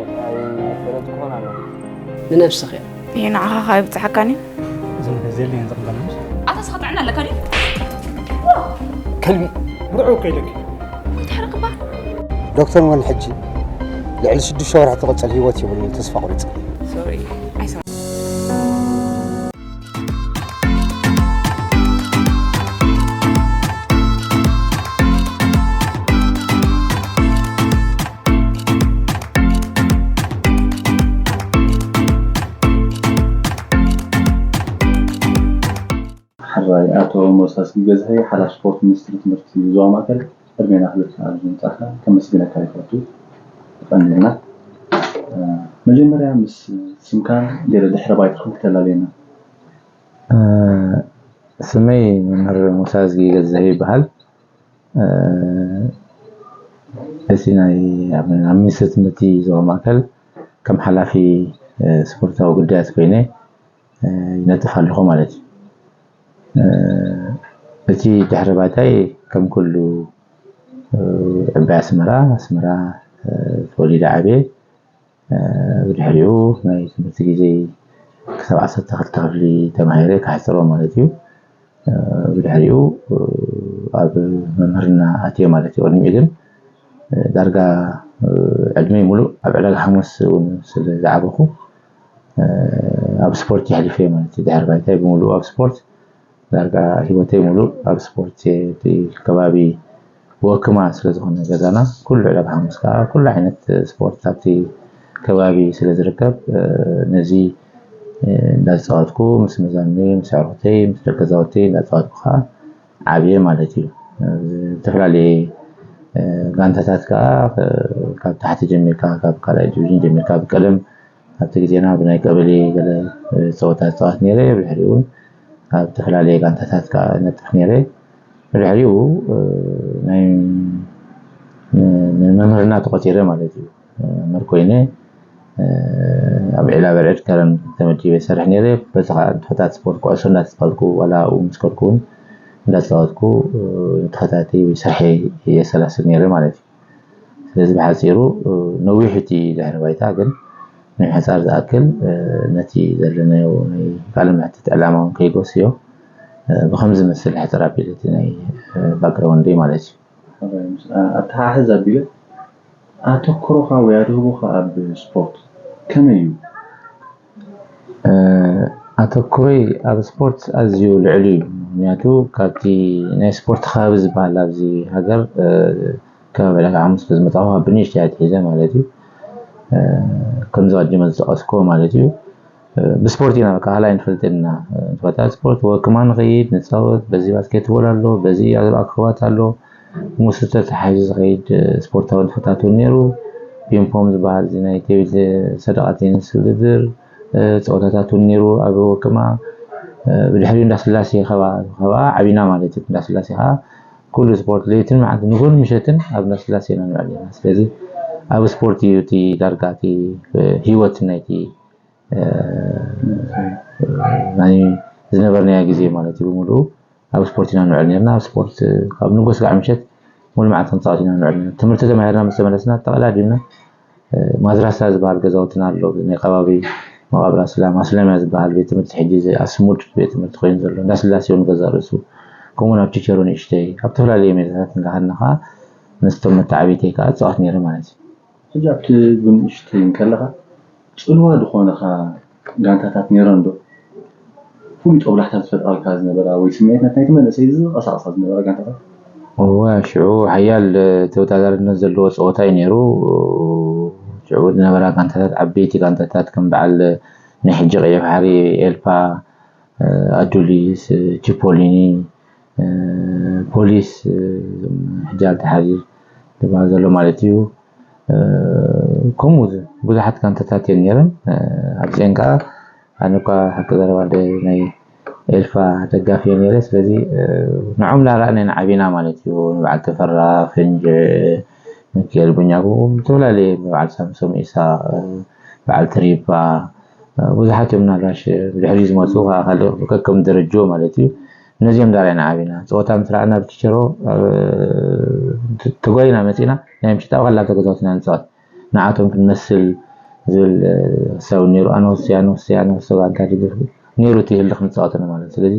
ኣይፈለጥኩን ኣለኹ። ንነብስኺ እያ። ይህ ንዓኻ ኸኣ ይብጽሓካን እዩ። እዞም ገዜ የለን ዝቕበል ምስ ኣታ ስኻ ጥዕና ኣለካ ድዩ? ከልቢ ብርዑ ከይደክ ወይትሓረክባ ዶክተር መን ሕጂ ልዕሊ ሽዱሽተ ወርሒ ትቕጽል ህይወት የብሉን ተስፋ ቁሪጽ ሶሪ ኣይሰማ ሕራይ ኣቶ ሞሳስ ገዝሀይ ሓላፍ ስፖርት ሚኒስትሪ ትምህርቲ ዞባ ማእከል ዕድሜና ክብልካ ኣብዚ ምምጻእካ ከመስግነካ ይፈቱ። ቀኒልና መጀመርያ ምስ ስምካን ገለ ድሕረ ባይታኹም ክተላለየና። ስመይ መምህር ሙሳ ዝጊ ገዛኢ ይበሃል። እቲ ናይ ኣብ ሚኒስትሪ ትምህርቲ ዞባ ማእከል ከም ሓላፊ ስፖርታዊ ጉዳያት ኮይነ ይነጥፍ ኣለኹ ማለት እዩ። እቲ ድሕረ ባይታይ ከም ኩሉ ዕባይ ኣስመራ ኣስመራ ተወሊደ ዓብየ። ብድሕሪኡ ናይ ትምህርቲ ግዜ ክሳብ ዓሰርተ ክልተ ክፍሊ ተማሂረ ክሕፅሮ ማለት እዩ። ብድሕሪኡ ኣብ መምህርና ኣትየ ማለት እዩ። ቅድሚኡ ግን ዳርጋ ዕድመይ ሙሉእ ኣብ ዕዳጋ ሓሙስ እውን ስለ ዝዓበኹ ኣብ ስፖርት የሕሊፈ ማለት እዩ። ድሕሪ ባይታይ ብምሉኡ ኣብ ስፖርት ዳርጋ ህይወተይ ሙሉእ ኣብ ስፖርት እየ። እቲ ከባቢ ወክማ ስለ ዝኾነ ገዛና ኩሉ ዕለት ሓሙስ ከዓ ኩሉ ዓይነት ስፖርት ኣብቲ ከባቢ ስለ ዝርከብ ነዚ እንዳተፃወትኩ ምስ መዛኑይ ምስ ኣዕሩኽተይ ምስ ደቂ ገዛውተይ እንዳተፃወትኩ ከዓ ዓብየ ማለት እዩ። ዝተፈላለየ ጋንታታት ከዓ ካብ ታሕቲ ጀሚርካ ካብ ካልኣይ ዲቪዥን ጀሚርካ ብቀደም ኣብቲ ግዜና ብናይ ቀበሌ ገለ ፀወታ ዝፃወት ነይረ። ብድሕሪኡ እውን ኣብ ዝተፈላለየ ጋንታታት ከዓ ነጥፍ ነይረ። ብድሕሪኡ ናይ መምህርና ተቆፂረ ማለት እዩ። መምህር ኮይነ ኣብ ዒላ በርዕድ ከረን ተመዲበ ይሰርሕ ነይረ። በዚ ከዓ ንጥፈታት ስፖርት ኩዕሶ እንዳተፃወትኩ ዋላ ኣብኡ ምስ ከድኩ እውን እንዳተፃወትኩ ንጥፈታተይ ወይ ስርሐይ የሰላስል ነይረ ማለት እዩ። ስለዚ ብሓፂሩ ነዊሕ እቲ ድሕሪ ባይታ ግን ንምሕፃር ዝኣክል ነቲ ዘለናዮ ናይ ቃለ መሕትት ዕላማ እውን ከይጎስዮ ብከምዚ መስል ሕፅር ኣቢለ እቲ ናይ ባክግራውንደይ ማለት እዩ። ኣተሓሕዝ ኣቢለ ኣተኩሮኻ ወይ ኣድህቦኻ ኣብ ስፖርት ከመይ እዩ? ኣተኩሮይ ኣብ ስፖርት ኣዝዩ ልዑል እዩ። ምክንያቱ ካብቲ ናይ ስፖርት ከባቢ ዝበሃል ኣብዚ ሃገር ከባቢ ዕዳጋ ሓሙስ ብዝመፃኹ ካብ ብንእሽተይ ኣትሒዘ ማለት እዩ ከምዚ ቀዲመ ዝጠቐስኩዎ ማለት እዩ። ብስፖርት ኢና በቃ ካልኣይ ንፈልጥ ኢና። ንፈታ ስፖርት ወክማ ንኸይድ ንፃወት በዚ ባስኬትቦል ኣሎ በዚ ኣክሮባት ኣሎ ምስኡ ተተሓሒዙ ዝኸይድ ስፖርታዊ ንጥፈታት እውን ነይሩ። ፒንፖም ዝበሃል እዚ ናይ ቴብል ሰደቓ ቴኒስ ውድድር ፀወታታት እውን ነይሩ ኣብ ወክማ። ብድሕሪኡ እንዳስላሴ ከባ ከባ ዓቢና ማለት እዩ። እንዳስላሴ ከዓ ኩሉ ስፖርት ለይትን መዓልቲ ንጎን ምሸትን ኣብ እንዳስላሴ ኢና ንውዕል ነርና። ስለዚ ኣብ ስፖርት እዩ እቲ ዳርጋ እቲ ህይወት ናይቲ ናይ ዝነበርናዮ ግዜ ማለት እዩ ብምሉኡ ኣብ ስፖርት ኢና ንውዕል ነርና። ኣብ ስፖርት ካብ ንጎስ ጋዕ ምሸት ሙሉ መዓልቲ ክንፃወት ኢና ንውዕል ነርና። ትምህርቲ ተማሂርና ምስ ተመለስና ተቐዳዲምና ማድራሳ ዝበሃል ገዛውትና ኣሎ ናይ ከባቢ መቓብር ኣስላም ኣስላምያ ዝበሃል ቤት ትምህርቲ ሕጂ ኣስሙድ ቤት ትምህርቲ ኮይኑ ዘሎ እንዳስላሴ እውን ገዛ ርእሱ ከምኡ ናብ ችቸሮ ንእሽተይ ኣብ ዝተፈላለዩ ሜዳታት እንዳኸድና ከዓ ምስቶም መተዓብይተይ ከዓ እፃወት ነይረ ማለት እዩ። ሕጂ ኣብቲ ብንእሽተይ እንከለኻ ፅልዋ ዝኾነኻ ጋንታታት ነይረን ዶ? ፍሉይ ጦብላሕታ ዝፈጥራልካ ዝነበራ ወይ ስምዒት ናይቲ መንእሰይ ዝቐሳቕሳ ዝነበራ ጋንታታት? እወ፣ ሽዑ ሓያል ተወዳዳርነት ዘለዎ ፀወታ እዩ ነይሩ። ሽዑ ዝነበራ ጋንታታት ዓበይቲ ጋንታታት ከም በዓል ናይ ሕጂ ቀይሕ ባሕሪ፣ ኤልፓ፣ ኣዱሊስ፣ ቺፖሊኒ፣ ፖሊስ፣ ሕጂ ኣልተሓሪር ዝበሃል ዘሎ ማለት እዩ። ከምኡ ብዙሓት ጋንታታት እየን ነይረን። ኣብዚአን ከዓ ኣነ እኳ ሓቂ ዘረባ ናይ ኤልፋ ደጋፊ እየ ነይረ። ስለዚ ንዖም ላራእና ኢና ዓቢና ማለት እዩ። ንበዓል ተፈራ፣ ፍንጅዕ፣ ሚካኤል ቡኛጉ፣ ዝተፈላለየ በዓል ሳምሶም ኢሳቕ፣ በዓል ትሪባ፣ ብዙሓት እዮም ናጋሽ ብድሕሪ ዝመፁ ከዓ ካልእ ከከም ደረጅኡ ማለት እዩ። ነዚኦም ዳርያ ኢና ዓቢና። ፀወታ ምስ ረኣና ብቲቸሮ ተጓይና መፂና ናይ ምሽት ኣብ ከላተ ገዛውትና ንፃወት። ንዓቶም ክንመስል ዝብል ሰብ ነይሩ። ኣነ ወስያ ኣነ ወስያ ኣነ ወስያ ጋንታ ድግፍ ነይሩ እቲ ህልኽ ንፃወተና ማለት። ስለዚ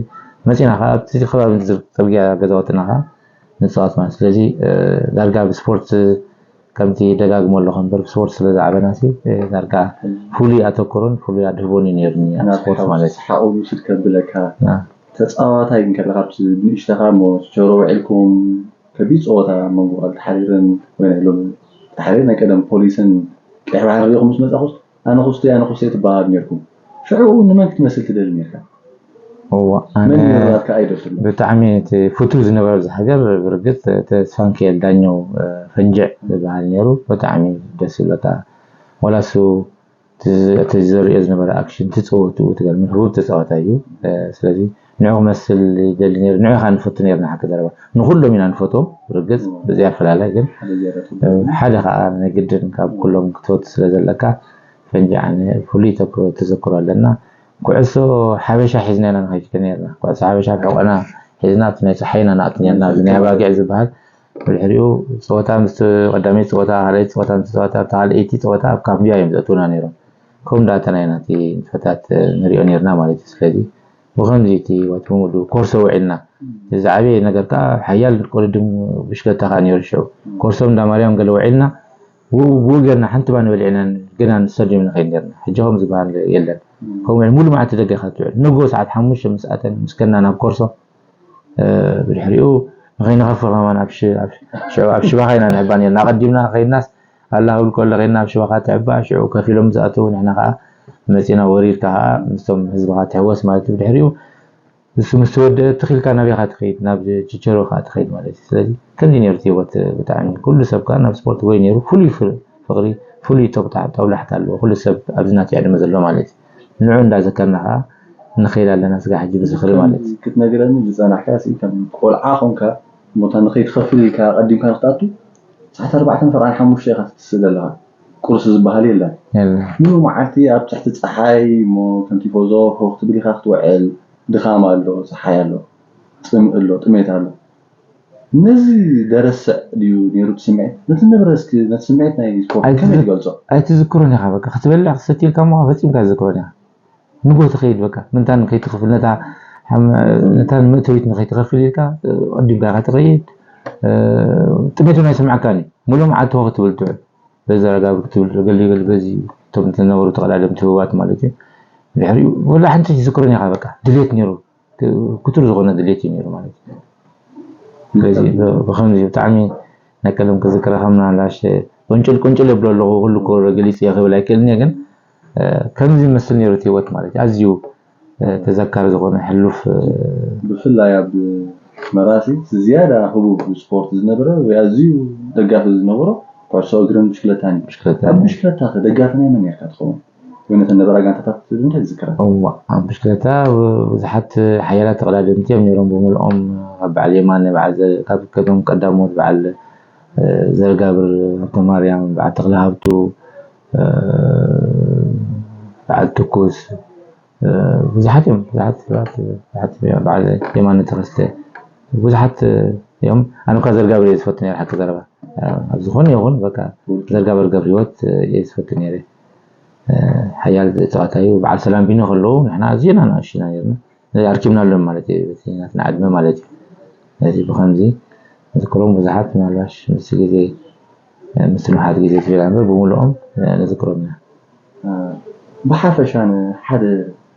መፂና ከዓ ኣብቲ ከባቢ ዝርከብ ፅርግያ ገዛወትና ከዓ ንፃወት ማለት። ስለዚ ዳርጋ ብስፖርት ከምቲ ደጋግሞ ኣለኹ እምበር ብስፖርት ስለ ዝዓበና ሲ ዳርጋ ፍሉይ ኣተኩሮን ፍሉይ ኣድህቦን እዩ ነይሩኒ ኣብ ስፖርት ማለት። ሓቁ ምሽት ከብለካ ተፃዋታይ ግን ከለካ ንእሽተኻ ሞ ቸሮ ውዒልኩም ከቢድ ፀወታ መንጎ ተሓሪርን ወይ ናይ ሎሚ ተሓሪር ናይ ቀደም ፖሊስን ቀይሕ ባሕሪ ሪኢኹም ምስ መፃኹስ ኣነ ኩስቶይ ኣነ ኩስቶይ ትበሃል ነርኩም። ሽዑ እውን ንመን ክትመስል ትደሊ ነርካ? እዋ መን ኣነ ነርባትካ ኣይደርስን። ብጣዕሚ እቲ ፍቱው ዝነበረ ኣብዚ ሃገር ብርግፅ ተስፋንኪኤል ዳኘው ፈንጅዕ ዝበሃል ነይሩ። ብጣዕሚ ደስ ይብለካ። ዋላ እሱ እቲ ዘርእዮ ዝነበረ ኣክሽን ትፅወትኡ ትገርምን ህቡብ ተፃዋታይ እዩ። ስለዚ ንዑ ክመስል ይደሊ ነይሩ። ንዑ ከዓ ንፈቱ ነርና ሓቂ ዘረባ ንኩሎም ኢና ንፈትዎም ብርግፅ ብዚ ኣፈላላይ ግን ሓደ ከዓ ናይ ግድን ካብ ኩሎም ክትፈቱ ስለ ዘለካ ፈንጂ ኣነ ፍሉይ ተዘክሮ ኣለና። ኩዕሶ ሓበሻ ሒዝና ኢና ንኸይድ ነርና። ኩዕሶ ሓበሻ ኣብ ሕቆና ሒዝና ኣብቲ ናይ ፀሓይና ንኣቱ ነርና። እዚ ናይ ኣባጊዕ ዝበሃል ብድሕሪኡ ፀወታ ምስ ቀዳመይቲ ፀወታ ካልኣይቲ ፀወታ ምስ ተፃወታ ኣብታ ካልኣይቲ ፀወታ ኣብ ካምቢያ እዮም ዘእትውና ነይሮም። ከምኡ እንዳተና ኢና እቲ ንጥፈታት ንሪኦ ነርና ማለት እዩ። ስለዚ ብከምዚ እቲ ህይወት ብምሉ ኮርሶ ውዒልና ዝዓበየ ነገር ከዓ ሓያል ቅድድም ብሽክለታ ከዓ ነይሩ ሽዑ ኮርሶ እንዳ ማርያም ገለ ውዒልና ብኡ ብኡ ጌርና ሓንቲ ባኒ በሊዕና ገና ንስታድዮም ንኸይድ ነርና። ሕጂ ከም ዝበሃል የለን። ከምኡ ሙሉ መዓልቲ ደገ ኢኻ ትውዕል። ንጎ ሰዓት ሓሙሽተ ምስ ኣተን ምስ ከና ናብ ኮርሶ ብድሕሪኡ ንኸይንኸፍር ከማን ሽዑ ኣብ ሽባኻ ኢና ንሕባ ነርና። ኣቐዲምና ከይድናስ ኣላ ክብል ከሎ ከይድና ኣብ ሽባኻ ትሕባ ሽዑ ከፊሎም ዝኣተው ንሕና ከዓ መፂና ወሪድካ ከዓ ምስቶም ህዝብኻ ትሕወስ ማለት እዩ። ብድሕሪኡ ንሱ ምስ ተወደአ ትኺልካ ናበይ ኢኻ ትኸይድ ናብ ችቸሮ ከዓ ትኸይድ ማለት እዩ። ስለዚ ከምዚ ነይሩ እቲ ህይወት ብጣዕሚ ኩሉ ሰብ ከዓ ናብ ስፖርት ወይ ነይሩ ፍሉይ ፍቅሪ ፍሉይ ጦብላሕታ ኣለዎ ኩሉ ሰብ ኣብዚ ናተይ ዕድመ ዘሎ ማለት እዩ። ንዑ እንዳዘከርና ከዓ ንኸይድ ኣለና ስጋ ሕጂ ብዝኽሪ ማለት እዩ። ክትነግረኒ ዝፀናሕካ ሲ ከም ቆልዓ ኮንካ ቦታ ንኸይትኸፍል ኢልካ ቀዲምካ ንክትኣቱ ሰዓት ኣርባዕተን ፈርቓን ሓሙሽተ ኢኻ ትትስእ ዘለኻ። ቁርሲ ዝበሃል የለን። የለን። ሙሉ መዓልቲ ኣብ ትሕቲ ፀሓይ እሞ ከም ቲፎዞ ሆኽ ትብል ኢኻ ክትውዕል። ድኻም ኣሎ፣ ፀሓይ ኣሎ፣ ፅምእ ኣሎ፣ ጥሜት ኣሎ። ነዚ ደረስዕ ድዩ ነይሩ እቲ ስምዒት? ነቲ ንብረት እስኪ ነቲ ስምዒት ናይ ስፖርት ከመይ ትገልፆ? ኣይትዝክሮን ኢኻ በቃ ክትበልዕ ክትሰቲ ኢልካ እሞ ፈፂምካ ትዝክሮን ኢኻ። ንጎ ትኸይድ በቃ ምንታን ከይትኽፍል ነታ ነታን መእተዊት ንኸይትኸፍል ኢልካ ቀዲምካ ኢኻ ትኸይድ። ጥሜት እውን ኣይስምዓካን እዩ። ሙሉእ መዓልቲ ኾ ክትብል ትውዕል። በዚ ኣረጋቢ ክትብል ገለ ገለ በዚ እቶም ዝነበሩ ተቐዳደምቲ ህቡባት ማለት እዩ። ድሕሪኡ ወላ ሓንቲ ኣይትዝክሮን ኢኻ በቃ ድሌት ነይሩ። ክቱር ዝኾነ ድሌት እዩ ነይሩ ማለት እዩ። ስለዚ ብከምዚ ብጣዕሚ ናይ ቀደም ክዝክረ ከም ምናልባሽ ቁንጭል ቁንጭል የብሎ ኣለኹ ኩሉ እኮ ገሊፀ እየ ክብል ኣይክእልን እየ ግን ከምዚ ይመስል ነይሩ እቲ ህይወት ማለት እዩ። ኣዝዩ ተዘካሪ ዝኾነ ሕሉፍ ብፍላይ ኣብ መራሲ ዝያዳ ህቡብ ስፖርት ዝነበረ ወይ ኣዝዩ ደጋፊ ዝነበሮ ኩዕሶ እግርን ብሽክለታን እዩ። ብሽክለታ ኣብ ብሽክለታ ከ ደጋፊ ናይ መን ነርካ ትኸውን? ወይ ነተን ነበራ ጋንታታት እንታይ ትዝክረን? እዋ ኣብ ብሽክለታ ብዙሓት ሓያላት ተቐዳደምቲ እዮም ነይሮም ብምልኦም ካብ በዓል የማነ በዓል ካብ ከቶም ቀዳሞት በዓል ዘርጋብር ሃብተማርያም በዓል ተኽለ ሃብቱ በዓል ትኩስ ብዙሓት እዮም ብዙሓት ሰባት ብዙሓት እዮም በዓል የማነ ተኸስተ ብዙሓት እዮም ኣነ እኳ ዘርጋብር እየ ዝፈቱ ነይረ ሓቂ ዘረባ ኣብ ዝኾነ ይኹን በቃ ዘርጋብር ገብረሂወት እየ ዝፈቱ ነይረ ሓያል ተፃዋታይ እዩ በዓል ሰላም ቢኖ ከለዉ ንሕና ኣዝና ንኣሽና ነርና ኣርኪብናሎም ማለት እዩ ናትና ዕድመ ማለት እዩ ነዚ ብከምዚ ንዝክሮም ብዙሓት ምናልባሽ ምስ ግዜ ምስ ንውሓት ግዜ ትብል እምበር ብምልኦም ንዝክሮም ኢና ብሓፈሻ ንሓደ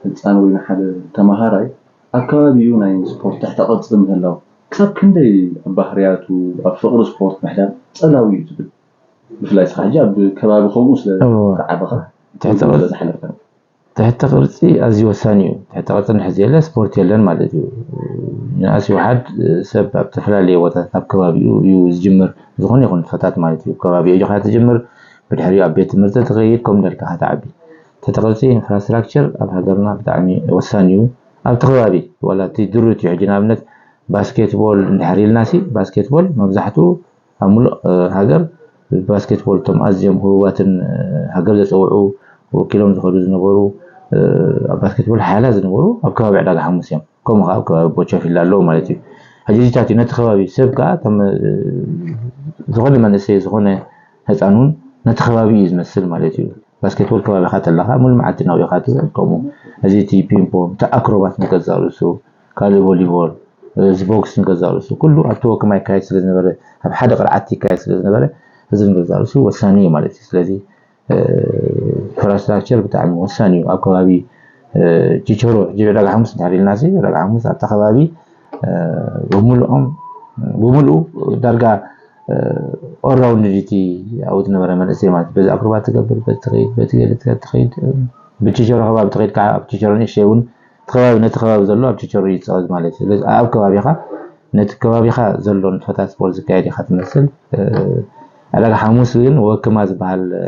ህፃን ወይ ንሓደ ተምሃራይ ኣብ ከባቢኡ ናይ ስፖርት ትሕተ ቅርፂ ምህላው ክሳብ ክንደይ ኣብ ባህርያቱ ኣብ ፍቅሪ ስፖርት ምሕዳር ፀላዊ እዩ ትብል ብፍላይ ስኻ ሕጂ ኣብ ከባቢ ከምኡ ስለ ዝዓበኻ ትሕተ ቅርፂ ኣዝዩ ወሳኒ እዩ። ትሕተ ቅርፂ እንድሕር ዘየለ ስፖርት የለን ማለት እዩ። ንኣስ ይውሓድ ሰብ ኣብ ዝተፈላለየ ቦታታት ኣብ ከባቢኡ እዩ ዝጅምር ዝኾነ ይኹን ንጥፈታት ማለት እዩ። ከባቢኡ ኢኻ ትጅምር፣ ብድሕሪኡ ኣብ ቤት ትምህርቲ ትኸይድ ከምኡ እንዳልካ ኢኻ ትዓቢ። ትሕተ ቅርፂ ኢንፍራስትራክቸር ኣብ ሃገርና ብጣዕሚ ወሳኒ እዩ። ኣብቲ ከባቢ ዋላ እቲ ድሩት እዩ። ሕጂ ንኣብነት ባስኬትቦል እንድሕር ኢልናሲ ባስኬትቦል መብዛሕትኡ ኣብ ሙሉእ ሃገር ብባስኬትቦል እቶም ኣዝዮም ህቡባትን ሃገር ዘፀውዑ ወኪሎም ዝኸዱ ዝነበሩ ኣብ ባስኬትቦል ሓያላት ዝነበሩ ኣብ ከባቢ ዕዳጋ ሓሙስ እዮም። ከምኡ ከዓ ኣብ ከባቢ ቦቸፊላ ኣለዉ ማለት እዩ። ሕጂ እዚታት እዩ ነቲ ከባቢ ሰብ ከዓ እቶም ዝኾነ መንእሰይ ዝኾነ ህፃን እውን ነቲ ከባቢ እዩ ዝመስል ማለት እዩ። ባስኬትቦል ከባቢኻ ተለኻ ሙሉ መዓልቲ ናብኡ ኢኻ ትውዕል። ከምኡ እዚ እቲ ፒንግ ፖንግ፣ እቲ ኣክሮባት ንገዛእ ርእሱ፣ ካልእ ቮሊቦል፣ እዚ ቦክስ ንገዛእ ርእሱ ኩሉ ኣብቲ ወክማ ይካየድ ስለ ዝነበረ፣ ኣብ ሓደ ቅርዓት ይካየድ ስለ ዝነበረ፣ እዚ ንገዛእ ርእሱ ወሳኒ እዩ ማለት እዩ። ስለዚ ኢንፍራስትራክቸር ብጣዕሚ ወሳኒ እዩ። ኣብ ከባቢ እ፣ ቺቸሮ ሕጂ ዕዳጋ ሓሙስ እንድሕር ኢልና ሲ ዕዳጋ ሓሙስ ኣብታ ከባቢ እ፣ ብምልኦም ብምልኡ ዳርጋ ኦራውንድ ዲቲ ኣብኡ ዝነበረ መንእሰይ ማለት በዚ ኣክሮባት ትገብር፣ በዚ ትኸይድ፣ በቲ ገለ ትኸይድ፣ ብቺቸሮ ከባቢ ትኸይድ ከዓ ኣብ ቺቸሮ ንእሽተይ እውን እቲ ከባቢ ነቲ ከባቢ ዘሎ ኣብ ቺቸሮ ይፃወት ማለት እዩ። ስለዚ ኣብ ከባቢኻ ነቲ ከባቢኻ ዘሎ ንጥፈታት ስፖርት ዝካየድ ኢኻ ትመስል። እ፣ ዕዳጋ ሓሙስ ግን ወክማ ዝበሃል እ፣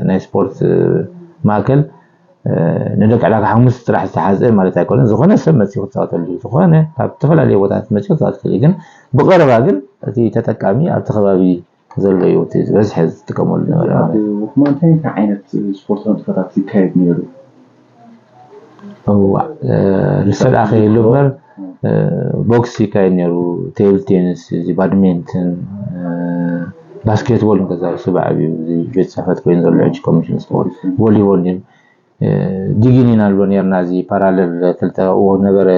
ናይ ስፖርት እ፣ ማእከል እ፣ ንደቂ ዕዳጋ ሓሙስ ጥራሕ ዝተሓዝአ ማለት ኣይኮነን። ዝኾነ ሰብ መፂኡ ክፃወተሉ እዩ። ዝኾነ ካብ ዝተፈላለዩ ቦታታት መፂኡ ክፃወተሉ እዩ። ግን ብቐረባ ግን እቲ ተጠቃሚ ኣብቲ ከባቢ ዘሎ እዩ እቲ ዝበዝሐ ዝጥቀመሉ ዝነበረ ማለት እዩ። ወክማ እንታይ እንታይ ዓይነት ስፖርታዊ ንጥፈታት ይካየድ ነይሩ? እዋ እ፣ ንሰድኣ ከይህሉ እምበር እ፣ ቦክስ ይካየድ ነይሩ፣ ቴብል ቴኒስ፣ እዚ ባድሚንተን፣ እ፣ ባስኬትቦል ንገዛ ርእሱ ብዓብዩ እዚ ቤት ፅሕፈት ኮይኑ ዘሎ ሕጂ ኮሚሽን ስፖርት፣ ቮሊቦል ነይሩ። እ፣ ዲጊን ኢና ንብሎ ነርና፣ እዚ ፓራለል ክልተ እዎ ነበረ፣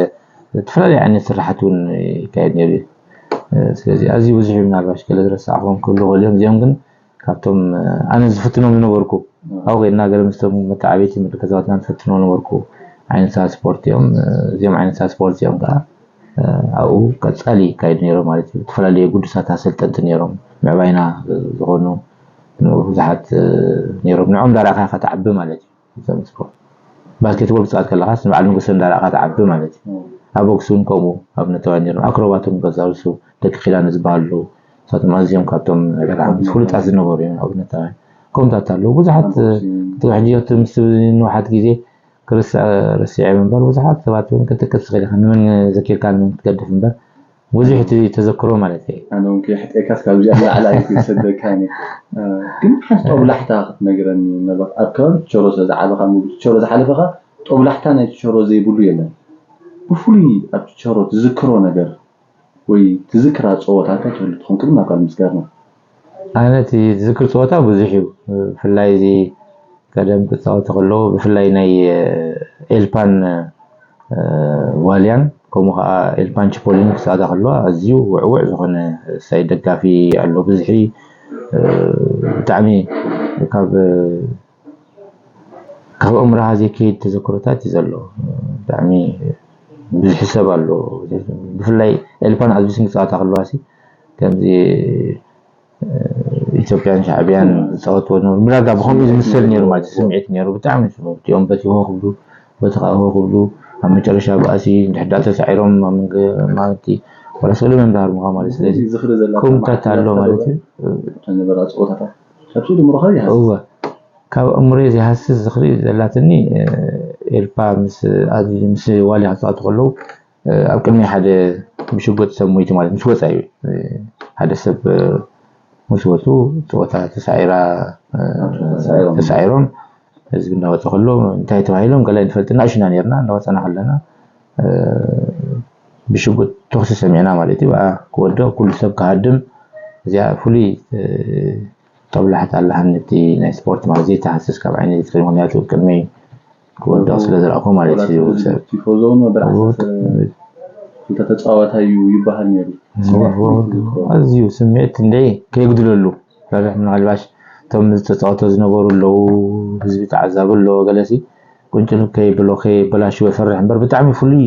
ዝተፈላለዩ ዓይነት ስራሕቲ እውን ይካየድ ነይሩ እዩ። እ፣ ስለዚ ኣዝዩ ብዙሕ እዩ፣ ምናልባሽ ገለ ዝረሳዕኹም ክህሉ ይኽእሉ እዮም። እዚኦም ግን ካብቶም እ፣ ኣነ ዝፍትኖም ዝነበርኩ ኣብኡ ከድና ገለ ምስቶም መተዓብይቲ ምድር ገዛውትና ንፈትኖ ነበርኩ። ዓይነታት ስፖርት እዮም እ፣ እዚኦም ዓይነታት ስፖርት እዮም ከዓ እ፣ ኣብኡ ቀፃሊ ይካየዱ ነይሮም ማለት እዩ። ዝተፈላለዩ ጉዱሳት ኣሰልጠንቲ ነይሮም ምዕባይና እ፣ ዝኾኑ ብዙሓት እ፣ ነይሮም። ንዖም ዳርኣኻ ኢኻ ትዓቢ ማለት እዩ። እዞም ስፖርት ባስኬትቦል ክትፃወት ከለኻስ ንበዓል ንጉሰ እንዳረኣኻ ትዓቢ ማለት እዩ። ኣብ ቦክስ እውን ከምኡ ኣብነታውያን ነይሮም። ኣክሮባት እውን ገዛውሱ ደቂ ኪዳነ ዝበሃሉ ኣለዉ። ንሳቶም ኣዝዮም ካብቶም ዕዳጋ ሓሙስ ፍሉጣት ዝነበሩ እዮም ኣብነታውያን። ከምኡታት ኣለዉ ብዙሓት እቲ ሕጂ እቲ ምስ ንውሓት ግዜ ክርስዕ ረሲዐ እምበር ብዙሓት ሰባት እውን ክትጠቅስ ትኽእል ኢኻ። ንመን ዘኪርካ ንመን ክትገድፍ እምበር ብዙሕ እቲ ተዘክሮ ማለት እዩ። ኣነ እውን ከየሕጥኤካስ ካብዚኣ ንላዕሊ ኣይክሰደካን እየ። ግን ሓንቲ ጦብላሕታ ክትነግረኒ ምናልባት ኣብ ከባቢ ቸሮ ስለ ዝዓበኻ ምግቢ ቸሮ ዝሓለፈኻ ጦብላሕታ ናይ ቸሮ ዘይብሉ የለን። ብፍሉይ ኣብ ቸሮ ትዝክሮ ነገር ወይ ትዝክራ ፀወታ እንታይ ትህሉ ትኾን ቅድሚ ናብ ካልእ ምስጋርና? ኣነ እቲ ዝዝክር ፀወታ ብዙሕ እዩ። ብፍላይ እዚ ቀደም ክፃወቱ ከለዉ ብፍላይ ናይ ኤልፓን ዋልያን ከምኡ ከዓ ኤልፓን ቺፖሊን ክፃወታ ከለዋ ኣዝዩ ውዕውዕ ዝኾነ ሳይ ደጋፊ ኣሎ። ብዝሒ ብጣዕሚ ካብ ካብ ኣእምሮኻ ዘይከይድ ተዘክሮታት እዩ ዘሎ። ብጣዕሚ ብዙሕ ሰብ ኣሎ። ብፍላይ ኤልፓን ኣዝቢስን ክፃወታ ከለዋ ሲ ከምዚ ኢትዮጵያን ሻዕብያን ዝፃወትዎ ዝነበሩ ብዳርጋ ብኸምኡ ዝምሰል ነይሩ ማለት እዩ። ስምዒት ነይሩ ብጣዕሚ እቲኦም በቲ ሆ ክብሉ በቲ ከዓ ሆ ክብሉ ኣብ መጨረሻ ባእሲ እንድሕዳ ተሳዒሮም ኣብ መንገ ማለቲ ዋላ ሰለመ እንዳሃርሙኻ ማለት ስለዚ ከምታት ኣሎ ማለት እዩ። ዝነበራ ፀወታታት ካብ ስእሊ ምሮኻ ይሃስ እወ ካብ እምሮየ ዘይሃስስ ዝኽሪ ዘላትኒ ኤልፓ ምስ ኣዚ ምስ ዋልያ ክፃወቱ ከለዉ ኣብ ቅድሚ ሓደ ብሽጉጥ ሰብ ሞይቱ ማለት ምስ ወፃ እዩ ሓደ ሰብ ምስ ወፁ ፀወታ ተሳዒራ ተሳዒሮም ህዝቢ እናወፀ ከሎ እንታይ ተባሂሎም ገለ ንፈልጥ እናእሽና ነርና እናወፀና ከለና ብሽጉጥ ተኩሲ ሰሚዕና ማለት እዩ ክወዶ ኩሉ ሰብ ክሃድም እዚኣ ፍሉይ ጦብላሕታ ኣለሃኒ እቲ ናይ ስፖርት ማለት ዘይተሃስስ ካብ ዓይነ ዝጥሪ ምክንያቱ ቅድመይ ክወድቕ ስለ ዝረእኹ ማለት እዩ። ተፃዋታይ እዩ ይበሃል ነይሩ። ኣዝዩ ስምዒት እንደ ከየጉድለሉ ፈርሕ ምናልባሽ እቶም ዝተፃወቶ ዝነበሩ ኣለዉ ህዝቢ ተዓዛቢ ኣለዎ ገለሲ ቁንጭል ከይብሎ ከየበላሽወ ፈርሕ እምበር ብጣዕሚ ፍሉይ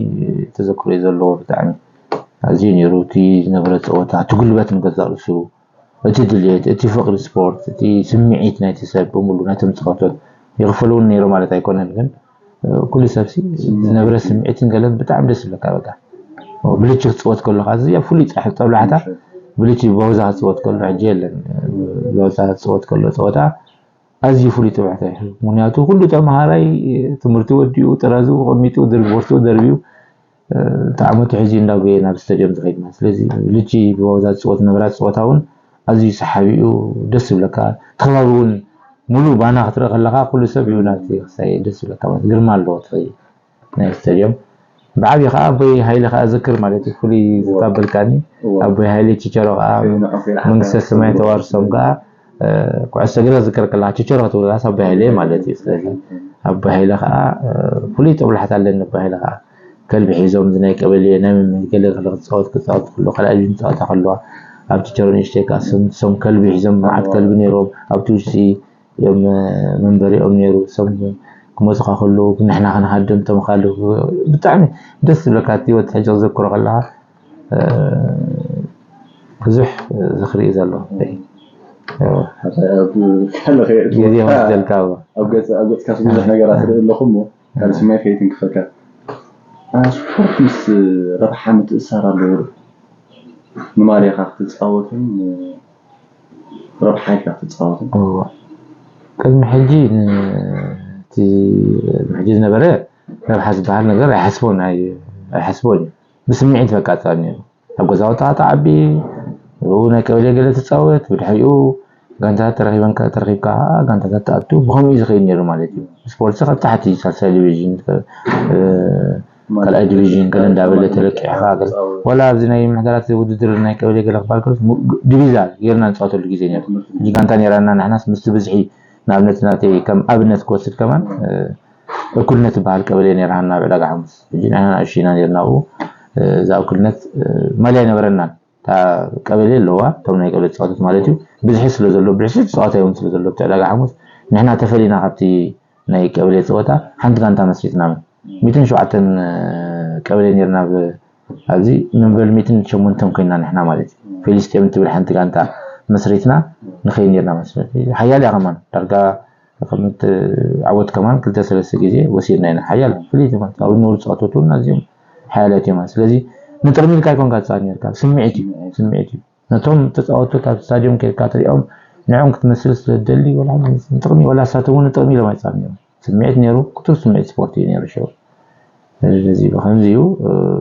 ተዘክሮ እዩ ዘለዎ ብጣዕሚ ኣዝዩ ነይሩ እቲ ዝነበረ ፀወታ እቲ ጉልበት ንገዛእ ርእሱ እቲ ድልየት፣ እቲ ፍቕሪ ስፖርት፣ እቲ ስምዒት ናይቲ ሰብ ብምሉ ነቶም ጸወቶት ይኽፈሉ እውን ነይሩ ማለት ኣይኮነን ግን ኩሉ ሰብሲ ዝነብረ ስምዒትን ገለን ብጣዕሚ ደስ ዝብለካ በቃ ብልቺ ክፅወት ከሎ ከዓ እዚኣ ፍሉይ ፃሕ ጠብላሕታ ብልቺ በውዛ ክፅወት ከሎ ሕጂ የለን በውዛ ክፅወት ከሎ ፀወታ ኣዝዩ ፍሉይ ጠብላሕታ እዩ ምክንያቱ ኩሉ ተምሃራይ ትምህርቲ ወዲኡ ጥራዙ ቀሚጡ ድርቦርቱ ደርቢዩ እቲ ዓመቱ ሕዚ እንዳጎየ ናብ ስታድዮም ዝኸይድ ማለት ስለዚ ልጂ ብዋውዛ ዝፅወት ነበራት ፀወታ እውን ኣዝዩ ሰሓቢ እዩ ደስ ዝብለካ ከባቢ እውን ሙሉ ባና ክትርኢ ከለካ ኩሉ ሰብ እዩ ናብቲ ክሳይ ደስ ዝብለካ ማለት ግርማ ኣለዎ እቲ ናይ ስታድዮም ብዓብዪ ከዓ ኣቦይ ሃይለ ከዓ ዝክር ማለት እዩ ፍሉይ ዝታበልካኒ ኣቦይ ሃይለ ቺቸሮ ከዓ መንግስተ ሰማይ ተዋርሶም ከዓ ኩዕሶ እግሪ ዝከር ከለካ ችቸሮ ክትብለካስ ኣቦይ ሃይለ ማለት እዩ። ስለዚ ኣቦይ ሃይለ ከዓ ፍሉይ ጦብላሕታ ኣለኒ። ኣቦይ ሃይለ ከዓ ከልቢ ሒዞም እዚ ናይ ቀበሌ ናይ መምህ ገለ ክለ ክፃወት ክፃወት ከሎ ካልኣይ ዲቪዥን ፃወታ ከለዋ ኣብ ችቸሮ ንእሽተይ ከዓ ሶም ከልቢ ሒዞም መዓት ከልቢ ነይሮም ኣብቲ ውሽጢ እዮም መንበሪኦም ነይሩ። ሶም ክመፁኻ ከለዉ ንሕና ክንሃድም ቶም ካልእ ብጣዕሚ ደስ ዝብለካ እቲ ህይወት ሕጂ ክዘክሮ ከለካ ብዙሕ ዝኽሪ እዩ ዘሎ። ግዜ ወስደልካ ኣብ ገፅካስ ብዙሕ ነገራት ርኢ ኣለኹ እሞ ካልእ ስማይ ከይትንክፈካ። ስፖርት ምስ ረብሓ ምትእሳር ኣለዎ። ንማልያኻ ክትፃወትን ረብሓ ኢልካ ክትፃወትን። ቅድሚ ሕጂ እቲ ሕጂ ዝነበረ ረብሓ ዝበሃል ነገር ኣይሓስቦን ኣይሓስቦን እዩ። ብስምዒት በቃ ፃ ነሩ ኣብ ገዛ ወጣ ተዓቢ ብኡ ናይ ቀበሌ ገለ ትፃወት ብድሕሪኡ ጋንታታት ተረኪበን ተረኪብካ ጋንታታት ትኣቱ ብከምኡ እዩ ዝኸይድ ነሩ ማለት እዩ። ስፖርት ካብ ታሕቲ ሳልሳይ ዲቪዥን ካልኣይ ዲቪዥን ገለ እንዳበለ ተለቂዕካ ወላ ኣብዚ ናይ ምሕዳራት ውድድር ናይ ቀበሌ ገለ ክባል ከሎ ዲቪዛ ጌርና ንፃወተሉ ግዜ ነሩ። ሕጂ ጋንታ ነራና ንሕናስ ምስቲ ብዝሒ ንኣብነት ናተይ ከም ኣብነት ክወስድ ከማን እኩልነት ዝበሃል ቀበሌ ነርሃና ኣብ ዕዳጋ ሓሙስ ሕጂ ንሕና ንኣሽቱ ኢና ነርና ኣብኡ እዛ እኩልነት ማልያ ኣይነበረናን እታ ቀበሌ ኣለዋ እቶም ናይ ቀበሌ ተፃወቶት ማለት እዩ ብዝሒ ስለ ዘሎ ብዕስር ተፃዋታይ እውን ስለ ዘሎ እቲ ዕዳጋ ሓሙስ ንሕና ተፈሊና ካብቲ ናይ ቀበሌ ፀወታ ሓንቲ ጋንታ መስሪትና ሚትን ሸውዓተን ቀበሌ ነርና ኣብዚ ንበል ሚትን ሸሞንተን ኮይና ንሕና ማለት እዩ ፌሊስጤም ትብል ሓንቲ ጋንታ መስሪትና ንኸይ ነርና መስረት ሓያል እያ ከማን ዳርጋ ከምት ዓወት ከማን ክልተ ሰለስተ ግዜ ወሲድና ኢና ሓያል ፍልይቲ ማለት ኣብ ንውር ፀወቶት እውን ኣዝዮም ሓያላት እዮም ስለዚ ንጥቕሚ ኢልካ ኣይኮንካ ትፃወት ነርካ ስምዒት እዩ ስምዒት እዩ ነቶም ተፃወቶት ኣብ ስታዲዮም ከይድካ ትሪኦም ንዕኦም ክትመስል ስለ ትደሊ ወላ ንጥቕሚ ወላ እሳቶም እውን ንጥቕሚ ኢሎም ኣይፃወት ነይሮም ስምዒት ነይሩ ክቱር ስምዒት ስፖርት እዩ ነይሩ ሸው እዚ ብከምዚ እዩ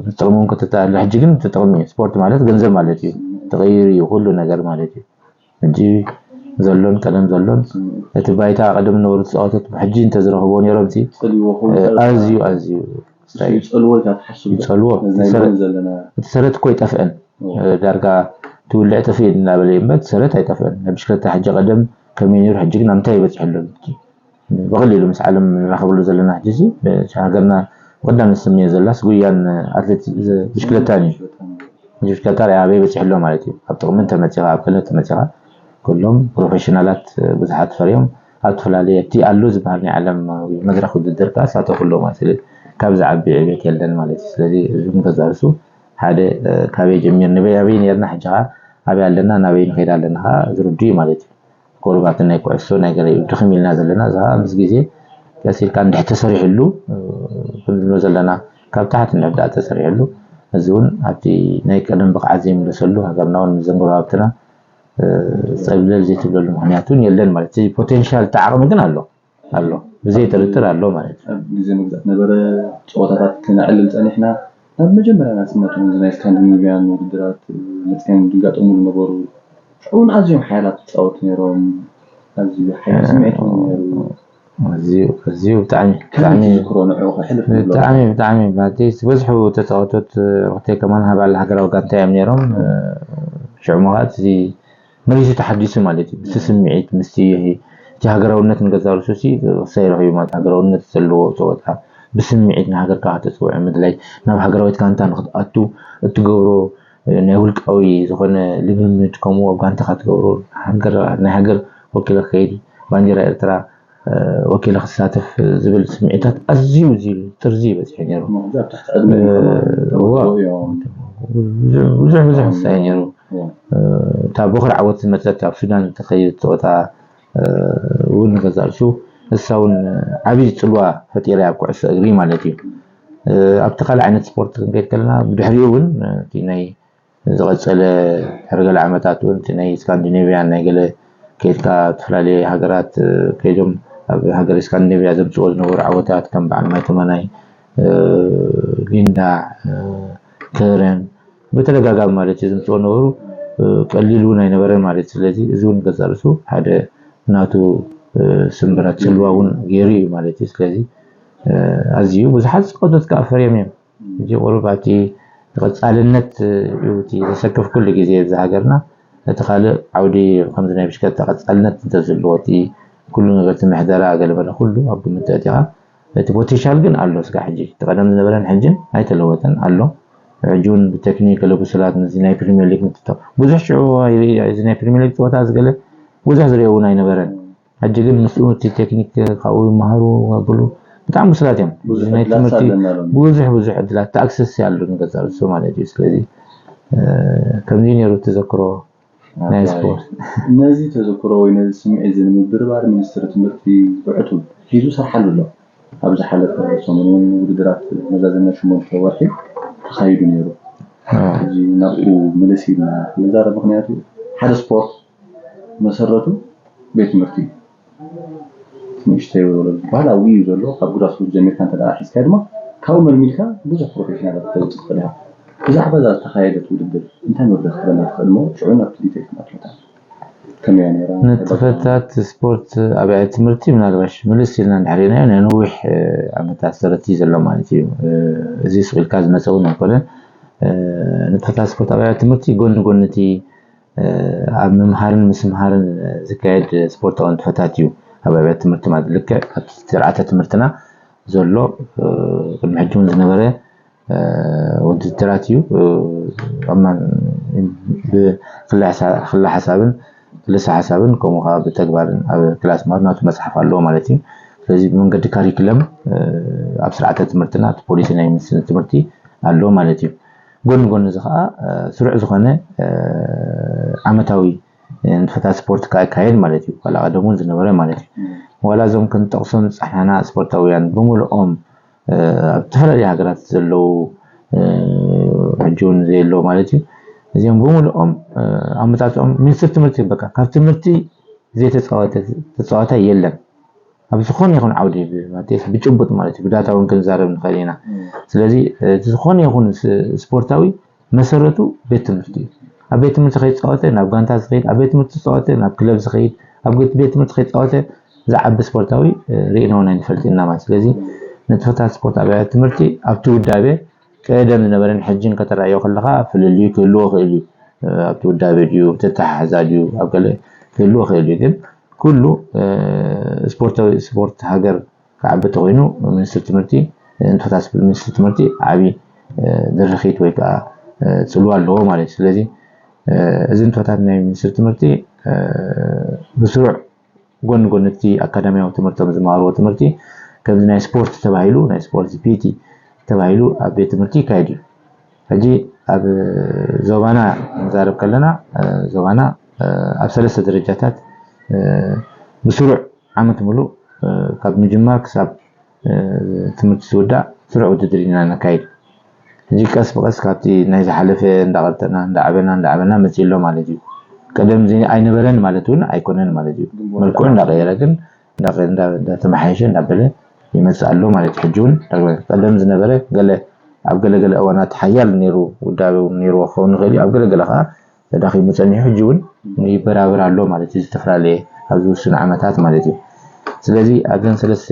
ንጥቕሚ እውን ክትተኣለ ሕጂ ግን ትጥቕሚ እዩ ስፖርት ማለት ገንዘብ ማለት እዩ ተቐይሩ እዩ ኩሉ ነገር ማለት እዩ ሕጂ ዘሎን ቀደም ዘሎን እቲ ባይታ ቀደም ነበሩ ተፃወቶት ብሕጂ እንተዝረኽብዎ ነይሮም ሲ ኣዝዩ ኣዝዩ ይፀልዎ ኢልካ ትሓስብ ይፀልዎ እቲ ሰረት እኮ ይጠፍአን ዳርጋ ትውልዕ ጥፍእ እናበለ እምበር እቲ ሰረት ኣይጠፍአን ናይ ብሽክለታ ሕጂ ቀደም ከመይ ነይሩ ሕጂ ግን ኣብ ምንታይ ይበፅሐ ኣሎ ብቐሊሉ ምስ ዓለም ንራኸበሉ ዘለና ሕጂ ሃገርና ብቐዳም ዝስምዮ ዘላስ ጉያን ኣትሌት ብሽክለታን እዩ ብሽክለታ ሪኣ ኣበይ በፂሑ ኣሎ ማለት እዩ ኣብ ጥቕሚ እንተመፂኻ ኣብ ክእለት ተመፂኻ ኩሎም ፕሮፌሽናላት ብዙሓት ፈርዮም ኣብ ዝተፈላለየ እቲ ኣሎ ዝበሃል ናይ ዓለም መድረክ ውድድር ከዓ ሳተፉ ኣሎ ማለት ስለዚ ካብ ዝዓቢ ዕቤት የለን ማለት እዩ ስለዚ እዚ ንገዛርሱ ሓደ ካበይ ጀሚር ንበይ ኣበይ ነርና ሕጂ ከዓ ኣበይ ኣለና ናበይ ንኸይድ ኣለና ከዓ ዝርዱ እዩ ማለት እዩ ጎረባትን ናይ ኩዕሶ ናይ ገለ እዩ ድኽም ኢልና ዘለና እዛ ምስ ግዜ ቀስ ኢልካ እንድሕ ተሰሪሕሉ ክንብሎ ዘለና ካብ ታሕቲ እንድሕ ዳ ተሰሪሕሉ እዚ እውን ኣብቲ ናይ ቀደም ብቕዓት ዘይምለሰሉ ሃገርና እውን ምዘን ጎረባብትና ፀብለል ዘይትብለሉ ምክንያት እውን የለን ማለት እዚ ፖቴንሻል እቲ ዓቕሚ ግን ኣሎ ኣሎ ብዘይ ጥርጥር ኣሎ ማለት እዩ ኣብ ግዜ መግዛእቲ ነበረ ፀወታታት ክነዕልል ፀኒሕና ናብ መጀመርያ ናፅነት እውን ናይ ስካንዲኔቪያን ውድድራት መፅኦም ዝጋጠሙ ዝነበሩ ሽዑ እውን ኣዝዮም ሓያላት ተፃወቱ ነይሮም ኣዝዩ ሓይሊ ስምዒት እውን ነይሩ ኣዝዩ ኣዝዩ ብጣዕሚ ብጣዕሚ ዝክሮ ንዕኡ ከሕልፍ ንብሎ ብጣዕሚ ብጣዕሚ ማለት ዝበዝሑ ተፃወቶት ክልተ ከማን ሃባል ሃገራዊ ጋንታ እዮም ነይሮም ሽዑ ምኻት እዚ መሊሱ ተሓዲሱ ማለት እዩ ምስቲ ስምዒት ምስቲ እቲ ሃገራውነት ንገዛ ርእሱ ሲ ክሳይ ረኺቡ ማለት ሃገራውነት ዘለዎ ፀወታ ብስምዒት ንሃገርካ ከተፅውዕ ምድላይ ናብ ሃገራዊት ጋንታ ንክትኣቱ እትገብሮ ናይ ውልቃዊ ዝኾነ ልምምድ ከምኡ ኣብ ጋንታኻ ትገብሮ ናይ ሃገር ወኪለ ክኸይድ ባንዲራ ኤርትራ ወኪለ ክሳተፍ ዝብል ስምዒታት ኣዝዩ ዝብል ጥርዚ በፂሑ ነይሩ ብዙሕ ብዙሕ ክሳይ ነይሩ እታ ቦኽሪ ዓወት ዝመፀት ኣብ ሱዳን እተኸየደት ፀወታ እውን ንገዛእ ርእሱ እሳ እውን ዓብዪ ፅልዋ ፈጢራ ኣብ ኩዕሶ እግሪ ማለት እዩ ኣብቲ ካልእ ዓይነት ስፖርት ክንከይድ ከለና ብድሕሪኡ እውን እቲ ናይ ዝቐፀለ ድሕሪ ገለ ዓመታት እውን እቲ ናይ ስካንዲኔቪያን ናይ ገለ ከይድካ ዝተፈላለየ ሃገራት ከይዶም ኣብ ሃገር ስካንዲኔቪያ ዘምፅዎ ዝነበሩ ዓወታት ከም በዓል ማይተማናይ ሊንዳ ከረን ብተደጋጋሚ ማለት እዩ ዝምፅኦ ነበሩ ቀሊል እውን ኣይነበረን ማለት እዩ ስለዚ እዚ እውን ገዛ ርእሱ ሓደ ናቱ ስምብራት ፅልዋ እውን ገይሩ እዩ ማለት እዩ ስለዚ ኣዝዩ ብዙሓት ፀወቶት ከዓ ፈርዮም እዮም እዚ ቁሩብ ኣብቲ ተቐፃልነት እዩ እቲ ዘሰክፍ ኩሉ ግዜ እዚ ሃገርና እቲ ካልእ ዓውዲ ከምዚ ናይ ብሽክለታ ቀጻልነት እንተዝህልዎ፣ እቲ ኩሉ ነገር፣ እቲ ምሕደራ፣ ገለ መለ ኩሉ ኣብ ግምት ኣእቲኻ፣ እቲ ፖቴንሻል ግን ኣሎ። ስጋዕ ሕጂ እቲ ቀደም ዝነበረን ሕጅን ኣይተለወጠን ኣሎ። ሕጂ እውን ብቴክኒክ ገለ ብሱላት፣ ነዚ ናይ ፕሪሚየር ሊግ ምትታው፣ ብዙሕ ሽዑ እዚ ናይ ፕሪሚየር ሊግ ፀወታ ዝገለ ብዙሕ ዝሪኦ እውን ኣይነበረን። ሕጂ ግን ምስኡ እቲ ቴክኒክ ካብኡ ይመሃሩ፣ ኣብሉ ብጣዕሚ ብሱላት እዮም። ብዙሕ ናይ ዕድላት ትምህርቲ ኣለና ሎሚ። ብዙሕ ብዙሕ ዕድላት፣ ኣክሰስ ኣሎ ንገዛ ርእሱ ማለት እዩ። ስለዚ ከምዚ ነይሩ ተዘክሮ ናይ ስፖርት። ነዚ ተዘክሮ ወይ ነዚ ስምዒት እዚ ንምብርባር ሚኒስትሪ ትምህርቲ ብዕቱብ ሒዙ ሰርሓሉ ኣሎ። ኣብ ዝሓለፈ ሰሙን እውን ውድድራት መዛዘሚ ሸሞንተ ወርሒ ተኻይዱ ነይሩ። ሕጂ ናብኡ ምልስ ኢልና ክንዛረብ፣ ምክንያቱ ሓደ ስፖርት መሰረቱ ቤት ትምህርቲ እዩ። ንእሽተይ ወለዶ ዝበሃል ኣብኡ እዩ ዘሎ። ካብ ግራስሩት ጀሚርካ እንተ ደኣ ሒዝካ ድማ ካብኡ መልሚልካ ብዙሕ ፕሮፌሽናላት ክተውፅእ ትኽእል ኢኻ። ብዛዕባ እዛ ዝተኻየደት ውድድር እንታይ መብርሂ ክትህበና ትኽእል እሞ ሽዑ ናብቲ ዲቴል ክንኣትወታ። ከመይ እያ ነይራ? ንጥፈታት ስፖርት ኣብያተ ትምህርቲ ምናልባሽ ምልስ ኢልና እንድሕር ርኢናዮ ናይ ነዊሕ ዓመታት ሰረት እዩ ዘሎ ማለት እዩ። እዚ ስቕ ኢልካ ዝመፀ እውን ኣይኮነን። ንጥፈታት ስፖርት ኣብያተ ትምህርቲ ጎኒ ጎኒ እቲ ኣብ ምምሃርን ምስምሃርን ዝካየድ ስፖርታዊ ንጥፈታት እዩ። ኣብ ኣብያተ ትምህርቲ ማለት ልክዕ ኣብቲ ስርዓተ ትምህርትና ዘሎ ቅድሚ ሕጂ እውን ዝነበረ ውድድራት እዩ። ብክለ ሓሳብን ክልሰ ሓሳብን ከምኡ ከዓ ብተግባርን ኣብ ክላስ ማለት ናቱ መፅሓፍ ኣለዎ ማለት እዩ። ስለዚ ብመንገዲ ካሪክለም ኣብ ስርዓተ ትምህርትና እቲ ፖሊሲ ናይ ሚኒስትሪ ትምህርቲ ኣሎ ማለት እዩ። ጎኒ ጎኒ እዚ ከዓ ስሩዕ ዝኾነ ዓመታዊ ንጥፈታት ስፖርት ከዓ ይካየድ ማለት እዩ። ካላ ቀደም እውን ዝነበረ ማለት እዩ። ዋላ እዞም ክንጠቕሶም ዝፀሓና ስፖርታውያን ብምልኦም ኣብ ዝተፈላለዩ ሃገራት ዘለዉ ሕጂ እውን ዘየለዉ ማለት እዩ። እዚኦም ብምልኦም ኣመፃፅኦም ሚኒስትሪ ትምህርቲ በቃ ካብ ትምህርቲ ዘይተፃወተ ተፃዋታይ የለን። ኣብ ዝኾነ ይኹን ዓውዲ ማለትስ ብጭቡጥ ማለት እዩ ብዳታ እውን ክንዛረብ ንኽእል ኢና። ስለዚ እቲ ዝኾነ ይኹን ስፖርታዊ መሰረቱ ቤት ትምህርቲ እዩ። ኣብ ቤት ትምህርቲ ከይተፃወተ ናብ ጋንታ ዝኸይድ፣ ኣብ ቤት ትምህርቲ ተፃወተ ናብ ክለብ ዝኸይድ፣ ኣብ ቤት ትምህርቲ ከይተፃወተ ዝዓቢ ስፖርታዊ ርኢና እውን ኣይንፈልጥን ኢና ማለት። ስለዚ ንጥፈታት ስፖርት ኣብ ኣብያተ ትምህርቲ ኣብቲ ውዳቤ ቀደም ዝነበረን ሕጅን ከተረኣዮ ከለኻ ፍልልዩ ክህልዎ ይኽእል እዩ። ኣብቲ ውዳቤ ድዩ ተተሓሕዛ ድዩ ኣብ ገለ ክህልዎ ይኽእል እዩ። ግን ኩሉ ስፖርታዊ ስፖርት ሃገር ክዓቢ ተኮይኑ ሚኒስትሪ ትምህርቲ ንጥፈታት ሚኒስትሪ ትምህርቲ ዓብዪ ድርኺት ወይ ከዓ ፅልዋ ኣለዎ ማለት እዩ። ስለዚ እዚ ንጥፈታት ናይ ሚኒስትሪ ትምህርቲ ብስሩዕ ጎኒ ጎኒ እቲ ኣካዳሚያዊ ትምህርቶም ዝመሃርዎ ትምህርቲ ከምዚ ናይ ስፖርት ተባሂሉ ናይ ስፖርት ፒቲ ተባሂሉ ኣብ ቤት ትምህርቲ ይካየድ እዩ። ሕጂ ኣብ ዞባና ክንዛረብ ከለና ዞባና ኣብ ሰለስተ ደረጃታት ብስሩዕ ዓመት ሙሉእ ካብ ምጅማር ክሳብ ትምህርቲ ዝውዳእ ስሩዕ ውድድር ኢና ነካይድ። ሕጂ ቀስ ብቐስ ካብቲ ናይ ዝሓለፈ እንዳቐጠና እንዳዓበና እንዳዓበና መፂእ ኣሎ ማለት እዩ። ቀደም እዚ ኣይነበረን ማለት እውን ኣይኮነን ማለት እዩ። መልክዑ እንዳቐየረ ግን እንዳተመሓየሸ እንዳበለ ይመፅእ ኣሎ ማለት እዩ። ሕጂ እውን ቀደም ዝነበረ ገለ ኣብ ገለገለ እዋናት ሓያል ነይሩ ውዳቤ እውን ነይርዎ ክኸውን ይኽእል እዩ። ኣብ ገለገለ ከዓ ተዳኺሙ ጸኒሑ ሕጂ እውን ይበራበር ኣሎ ማለት እዩ። ዝተፈላለየ ኣብዚ ውሱን ዓመታት ማለት እዩ። ስለዚ ኣብዘን ሰለስተ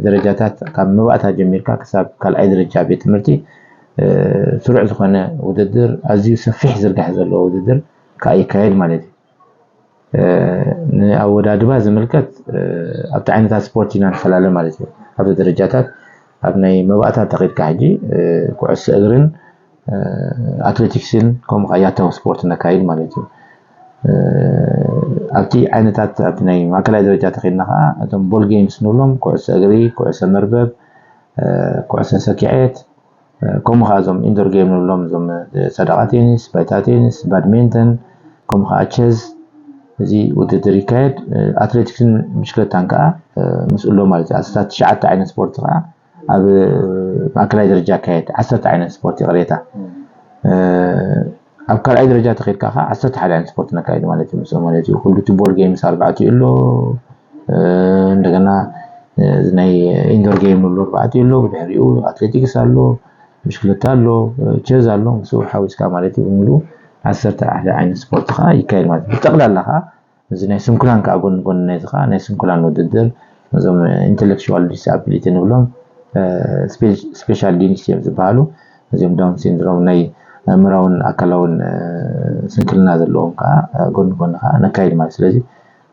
ደረጃታት ካብ መባእታ ጀሚርካ ክሳብ ካልኣይ ደረጃ ቤት ትምህርቲ ስሩዕ ዝኾነ ውድድር ኣዝዩ ሰፊሕ ዝርጋሐ ዘለዎ ውድድር ከዓ ይካየድ ማለት እዩ። ንኣወዳድባ ዝምልከት ኣብቲ ዓይነታት ስፖርት ኢና ንፈላለ ማለት እዩ። ኣብቲ ደረጃታት ኣብ ናይ መባእታ ተኺድካ ሕጂ ኩዕሶ እግርን ኣትሌቲክስን ከምኡ ከዓ ያታዊ ስፖርት ነካይድ ማለት እዩ። ኣብቲ ዓይነታት ኣብቲ ናይ ማእከላይ ደረጃ ተኺድና ከዓ እቶም ቦል ጌምስ ንብሎም ኩዕሶ እግሪ፣ ኩዕሶ መርበብ፣ ኩዕሶ ሰኪዔት ከምኡ ከዓ እዞም ኢንዶር ጌም ንብሎም እዞም ሰደቓ ቴኒስ፣ ባይታ ቴኒስ፣ ባድሜንተን ከምኡ ከዓ ቸዝ እዚ ውድድር ይካየድ። ኣትሌቲክስን ብሽክለታን ከዓ ምስኡ ኣሎ ማለት እዩ። ኣስታት ትሽዓተ ዓይነት ስፖርት ከዓ ኣብ ማእከላይ ደረጃ ይካየድ። ዓሰርተ ዓይነት ስፖርት ይቕሬታ። ኣብ ካልኣይ ደረጃ ተኸይድካ ከዓ ዓሰርተ ሓደ ዓይነት ስፖርት ነካይድ ማለት እዩ። ምስኡ ማለት እዩ። ኩሉ እቲ ቦል ጌምስ ኣርባዕቲኡ ኣሎ። እንደገና ናይ ኢንዶር ጌም ንብሎ ኣርባዕቲኡ ኣሎ። ብድሕሪኡ ኣትሌቲክስ ኣሎ፣ ብሽክለታ ኣሎ፣ ቸዝ ኣሎ። ምስኡ ሓዊስካ ማለት እዩ። ብምሉኡ ዓሰርተ ሓደ ዓይነት ስፖርት ከዓ ይካየድ ማለት እዩ። ብጠቕላላ ከዓ እዚ ናይ ስንኩላን ከዓ ጎኒ ጎኒ ናይዚ ከዓ ናይ ስንኩላን ውድድር ነዞም ኢንተሌክቹዋል ዲስኣቢሊቲ ንብሎም ስፔሻል ኒድስ እዮም ዝበሃሉ። እዚኦም ዳውን ሲንድሮም ናይ ኣእምራውን ኣካላውን ስንክልና ዘለዎም ከዓ ጎን ጎን ከዓ ነካይድ ማለት። ስለዚ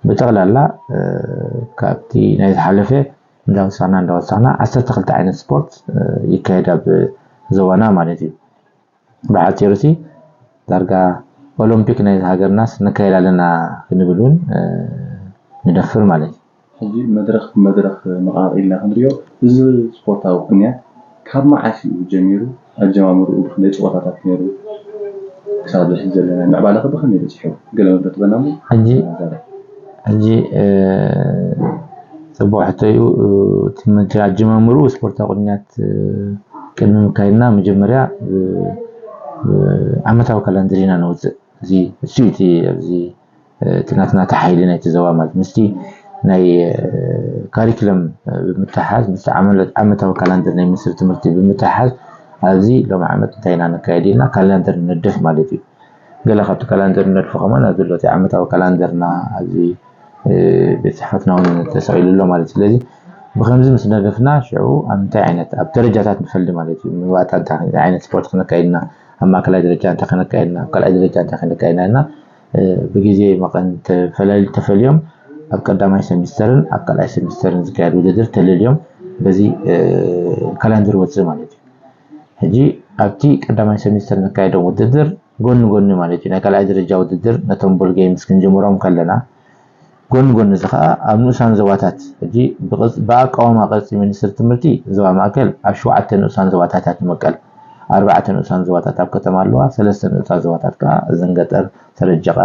ብጠቕላላ ካብቲ ናይ ዝሓለፈ እንዳወሳና እንዳወሳና ዓሰርተ ክልተ ዓይነት ስፖርት ይካየድ ኣብ ዞባና ማለት እዩ። ብሓፂሩ ሲ ዳርጋ ኦሎምፒክ ናይ ሃገርናስ ነካይድ ኣለና ክንብል እውን ንደፍር ማለት እዩ። ሕጂ መድረኽ ብመድረኽ መቓቕ ኢልና ክንሪኦ፣ እዚ ስፖርታዊ ቅንያት ካብ መዓስ እዩ ጀሚሩ? ኣጀማምርኡ ብክንደይ ፀወታታት ነይሩ? ክሳብ ዝሕዚ ዘለና ምዕባለ ከ ብኸመይ በፂሑ? ገለ መብረ ትበና እሞ ሕጂ ሕጂ ፅቡቅ ሕቶ እዩ። እቲ ኣጀማምርኡ ስፖርታዊ ቅንያት ቅድሚ ምካይድና መጀመርያ ዓመታዊ ካላንደር ኢና ነውፅእ። እዚ እሱ እቲ ኣብዚ እቲ ናትና ተሓይሊ ናይቲ ዞባ ማለት ምስቲ ናይ ካሪክለም ብምትሓዝ ምስ ዓመታዊ ካላንደር ናይ ሚኒስትሪ ትምህርቲ ብምትሓዝ ኣብዚ ሎም ዓመት እንታይ ኢና ነካየድ ኢልና ካላንደር ንነድፍ ማለት እዩ። ገለ ካብቲ ካላንደር ንነድፎ ከማን ኣብዚ ዘሎ እቲ ዓመታዊ ካላንደርና ኣብዚ ቤት ፅሕፈትና እውን ተሰቂሉ ኣሎ ማለት እዩ። ስለዚ ብከምዚ ምስ ነደፍና ሽዑ ኣብ እንታይ ዓይነት ኣብ ደረጃታት ንፈልዲ ማለት እዩ። መባእታ እንታይ ዓይነት ስፖርት ክነካይድና ኣብ ማእከላይ ደረጃ እንታይ ከነካየድና ኣብ ካልኣይ ደረጃ እንታይ ከነካየድና ኢልና ብግዜ መቐን ተፈላሊ ተፈልዮም ኣብ ቀዳማይ ሰሚስተርን ኣብ ካልኣይ ሰሚስተርን ዝካየድ ውድድር ተለልዮም በዚ ካላንደር ወፅእ ማለት እዩ። ሕጂ ኣብቲ ቀዳማይ ሰሚስተር ነካየዶም ውድድር ጎኒ ጎኒ ማለት እዩ ናይ ካልኣይ ደረጃ ውድድር ነቶም ቦል ጌምስ ክንጅምሮም ከለና ጎኒ ጎኒ እዚ ከዓ ኣብ ንኡሳን ዞባታት ሕጂ ብኣቃውማ ቅርፂ ሚኒስትሪ ትምህርቲ ዞባ ማእከል ኣብ ሸውዓተ ንኡሳን ዞባታት እያ ትምቀል። ኣርባዕተ ንኡሳን ዞባታት ኣብ ከተማ ኣለዋ። ሰለስተ ንኡሳን ዞባታት ከዓ እዘን ገጠር፣ ሰረጀቓ፣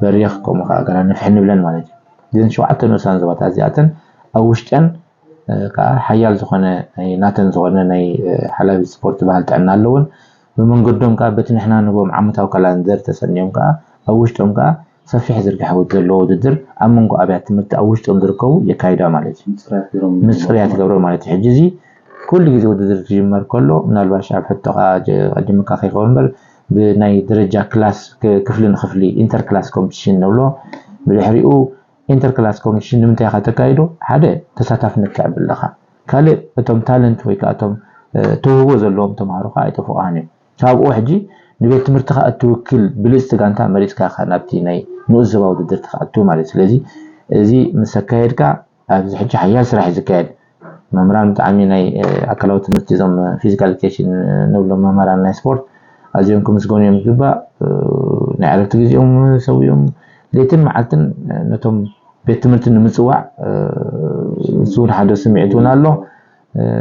በሪኽ ከምኡ ከዓ ገና ንፍሒ ንብለን ማለት እዩ። እዘን ሸውዓተ ንኡሳን ዞባታት እዚኣተን ኣብ ውሽጠን ከዓ ሓያል ዝኾነ ናይ ናተን ዝኾነ ናይ ሓላፊ ስፖርት ባህል ጥዕና ኣለውን። ብመንገዶም ከዓ በቲ ንሕና ንህቦም ዓመታዊ ካላንደር ተሰንዮም ከዓ ኣብ ውሽጦም ከዓ ሰፊሕ ዝርግሐ ዘለዎ ውድድር ኣብ መንጎ ኣብያት ትምህርቲ ኣብ ውሽጦም ዝርከቡ የካይዳ ማለት እዩ። ምፅርያ ትገብሮ ማለት እዩ። ሕጂ እዚ ኩሉ ግዜ ውድድር ክጅመር ከሎ ምናልባሽ ኣብ ሕቶኻ ቀዲምካ ከይኸውን እምበር ብናይ ደረጃ ክላስ ክፍሊ ንክፍሊ ኢንተር ክላስ ኮምፒቲሽን ንብሎ ብድሕሪኡ ኢንተር ክላስ ኮምፒቲሽን ንምንታይ ኢኻ ተካይዶ? ሓደ ተሳታፍነት ተዕብል ኣለኻ። ካልእ እቶም ታለንት ወይ ከዓ እቶም ተውህቦ ዘለዎም ተምሃሮኻ ኣይጠፍቑኻን እዮም። ካብኡ ሕጂ ንቤት ትምህርትኻ እትውክል ብልፅቲ ጋንታ መሪፅካ ኢኻ ናብቲ ናይ ንኡስ ዞባ ውድድር ትኣቱ ማለት እዩ። ስለዚ እዚ ምስ ኣካየድካ ኣብዚ ሕጂ ሓያል ስራሕ እዩ ዝካየድ። መምህራን ብጣዕሚ ናይ ኣካላዊ ትምህርቲ እዞም ፊዚካል ኤዱኬሽን ንብሎም መምህራን ናይ ስፖርት ኣዝዮም ክምስገኑ እዮም ዝግባእ። ናይ ዕረፍቲ ግዜኦም ሰዊኦም ለይትን መዓልትን ነቶም ቤት ትምህርቲ ንምፅዋዕ እሱ እውን ሓደ ስምዒት እውን ኣሎ።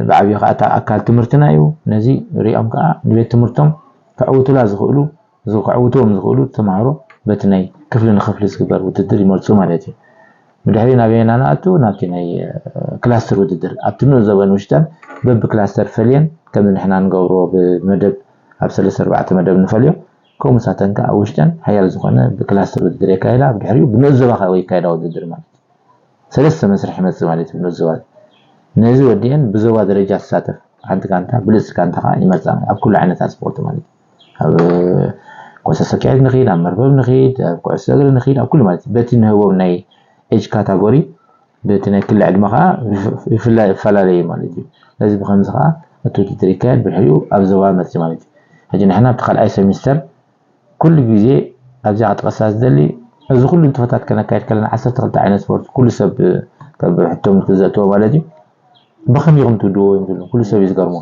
ብዓብዩ ከዓ እታ ኣካል ትምህርትና እዩ። ነዚ ሪኦም ከዓ ንቤት ትምህርቶም ከዕውቱላ ዝኽእሉ ዝከዕውትዎም ዝኽእሉ ተምሃሮ በቲ ናይ ክፍሊ ንክፍሊ ዝግበር ውድድር ይመርፁ ማለት እዩ። ብድሕሪ ናበየና ንኣቱ ናብቲ ናይ ክላስተር ውድድር ኣብቲ ንኡስ ዘበን ውሽጠን በቢ ክላስተር ፈልየን ከምዚ ንሕና ንገብሮ ብመደብ ኣብ ሰለስተ ኣርባዕተ መደብ ንፈልዮ ከምኡ ሳተን ከዓ ኣብ ውሽጠን ሓያል ዝኾነ ብክላስተር ውድድር የካየዳ ብድሕሪኡ ብንኡስ ዞባ ከዓ ይካየዳ ውድድር ማለት ሰለስተ መስርሕ ይመፅእ ማለት እዩ ብንኡስ ዞባ ነዚ ወዲአን ብዞባ ደረጃ ትሳተፍ ሓንቲ ጋንታ ብልፅቲ ጋንታ ከዓ ይመርፃ ኣብ ኩሉ ዓይነታት ስፖርት ማለት እዩ ኣብ ኮሰ ሰኪዐት ንኽድ ኣብ መርበብ ንኽድ ኣብ ኩዕሶ እግሪ ንኽድ ኣብ ኩሉ ማለት በቲ ንህቦም ናይ ኤጅ ካታጎሪ በቲ ናይ ክሊ ዕድመ ከዓ ይፈላለየ ማለት እዩ። ነዚ ብከምዚ ከዓ እቲ ውድድር ይካየድ ብድሕሪኡ ኣብ ዞባ መፅእ ማለት እዩ። ሕጂ ንሕና ኣብቲ ካልኣይ ሰሚስተር ኩሉ ግዜ ኣብዚኣ ክጥቀሳ ዝደሊ እዚ ኩሉ ንጥፈታት ከነካየድ ከለና ዓሰርተ ክልተ ዓይነት ስፖርት ኩሉ ሰብ ከም ሕቶ ምልክት ዘእትዎ ማለት እዩ። ብኸመይ ኢኹም ትውድዎ እዮም ዝብሉ ኩሉ ሰብ እዩ ዝገርሞ።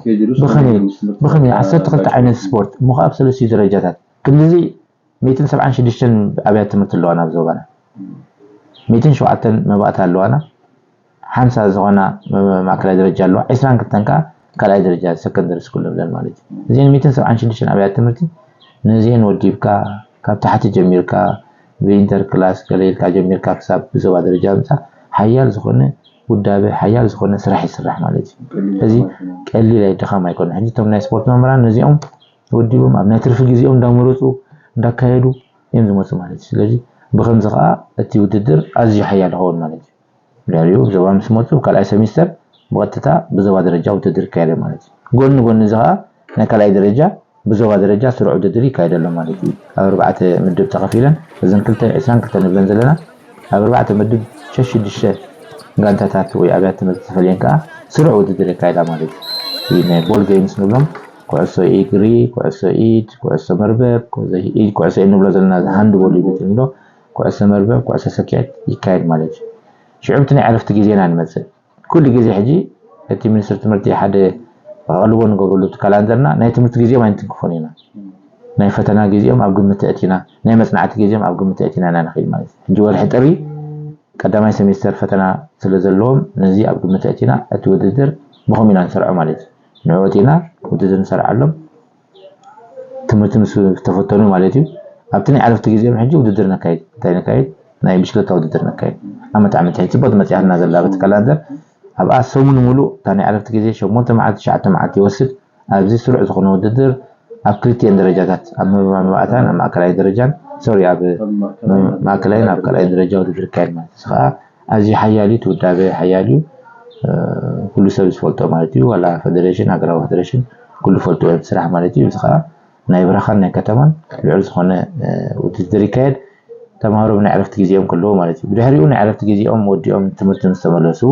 ብኸመይ ብኸመይ ዓሰርተ ክልተ ዓይነት ስፖርት እሞ ከዓ ኣብ ሰለስቲኡ ደረጃታት ክንድዚ ሚእትን ሰብዓን ሽዱሽተን ኣብያተ ትምህርቲ ኣለዋና ኣብ ዞባና። ሚእትን ሸውዓተን መባእታ ኣለዋና። ሓምሳ ዝኾና ማእከላይ ደረጃ ኣለዋ። ዕስራን ክልተን ከዓ ካልኣይ ደረጃ ሰከንደሪ ስኩል ንብለን ማለት እዩ። እዚአን ሚእትን ሰብዓን ሽዱሽተን ኣብያተ ትምህርቲ ነዚአን ወዲብካ ካብ ታሕቲ ጀሚርካ ብኢንተር ክላስ ገለ ኢልካ ጀሚርካ ክሳብ ብዞባ ደረጃ ምፃእ ሓያል ዝኾነ ውዳበ ሓያል ዝኾነ ስራሕ ይስራሕ ማለት እዩ። እዚ ቀሊል ኣይ ድኻም ኣይኮነ። ሕጂ እቶም ናይ ስፖርት መምህራን ነዚኦም ወዲቦም ኣብ ናይ ትርፊ ግዜኦም እንዳመረፁ እንዳካየዱ እዮም ዝመፁ ማለት እዩ። ስለዚ ብከምዚ ከዓ እቲ ውድድር ኣዝዩ ሓያል ይኸውን ማለት እዩ። ድሕሪኡ ዞባ ምስ መፁ ካልኣይ ሰሚስተር ብቐጥታ ብዞባ ደረጃ ውድድር ይካየደ ማለት እዩ። ጎኒ ጎኒ እዚ ከዓ ናይ ካልኣይ ደረጃ ብዞባ ደረጃ ስሩዕ ውድድር ይካየደሎም ማለት እዩ። ኣብ ኣርባዕተ ምድብ ተኸፊለን እዘን ክልተ ዕስራን ክልተ ንብለን ዘለና ኣብ ኣርባዕተ ምድብ ሸሽዱሽተ ጋንታታት ወይ ኣብያተ ትምህርቲ ተፈልየን ከዓ ስሩዕ ውድድር የካይዳ ማለት እዩ። ናይ ቦል ገይምስ ንብሎም ኩዕሶ እግሪ፣ ኩዕሶ ኢድ፣ ኩዕሶ መርበብ፣ ኩዕሶ ኢድ፣ ኩዕሶ ኢድ ንብሎ ዘለና፣ እዚ ሃንድቦል እዩ ብትልምዶ። ኩዕሶ መርበብ፣ ኩዕሶ ሰኪዐት ይካየድ ማለት እዩ። ሽዑ ኣብቲ ናይ ዕረፍቲ ግዜና ንመጽእ። ኩሉ ግዜ ሕጂ እቲ ሚኒስትሪ ትምህርቲ ሓደ ኣቓልቦ ንገብረሉ፣ እቲ ካላንደርና ናይ ትምህርቲ ግዜኦም ኣይንትንክፎን ኢና። ናይ ፈተና ግዜኦም ኣብ ግምት ኣእቲና፣ ናይ መጽናዕቲ ግዜኦም ኣብ ግምት ኣእቲና ኢና ንኸይድ ማለት እዩ። ሕጂ ወርሒ ጥሪ ቀዳማይ ሴሚስተር ፈተና ስለ ዘለዎም፣ ነዚ ኣብ ግምት ኣእቲና እቲ ውድድር ብኸምኡ ኢና ንሰርዖ ማለት እዩ። ንዕኡ ኣእቲና ውድድር ንሰርዓሎም። ትምህርቲ ምስ ተፈተኑ ማለት እዩ። ኣብቲ ናይ ዕረፍቲ ግዜኦም ሕጂ ውድድር ነካይድ። እንታይ ነካይድ? ናይ ብሽክለታ ውድድር ነካይድ። ዓመት ዓመት ሕጂ ጽቡቕ መጽያትና ዘላ በቲ ካላንደር። ኣብኣ ሰሙን ሙሉእ እታ ናይ ዕረፍቲ ግዜ ሸሞንተ መዓልቲ፣ ትሽዓተ መዓልቲ ይወስድ። ኣብዚ ስሩዕ ዝኾነ ውድድር ኣብ ክልቲኤን ደረጃታት፣ ኣብ መባእታን ኣብ ማእከላይ ደረጃን፣ ሶሪ፣ ኣብ ማእከላይን ኣብ ካልኣይን ደረጃ ውድድር ይካየድ ማለት እዩ። እዚ ኸኣ ኣዝዩ ሓያል እዩ፣ እቲ ውዳበ ሓያል እዩ። እ፣ ኩሉ ሰብ ዝፈልጦ ማለት እዩ። ዋላ ፌደሬሽን፣ ሃገራዊ ፌደሬሽን ኩሉ ፈልጥዎ እዩ፣ እቲ ስራሕ ማለት እዩ። እዚ ኸኣ ናይ በረኻን ናይ ከተማን ልዑል ዝኾነ፣ እ፣ ውድድር ይካየድ። ተምሃሮ ብናይ ዕረፍቲ ግዜኦም ከለዉ ማለት እዩ። ብድሕሪኡ ናይ ዕረፍቲ ግዜኦም ወዲኦም ትምህርቲ ምስ ተመለሱ፣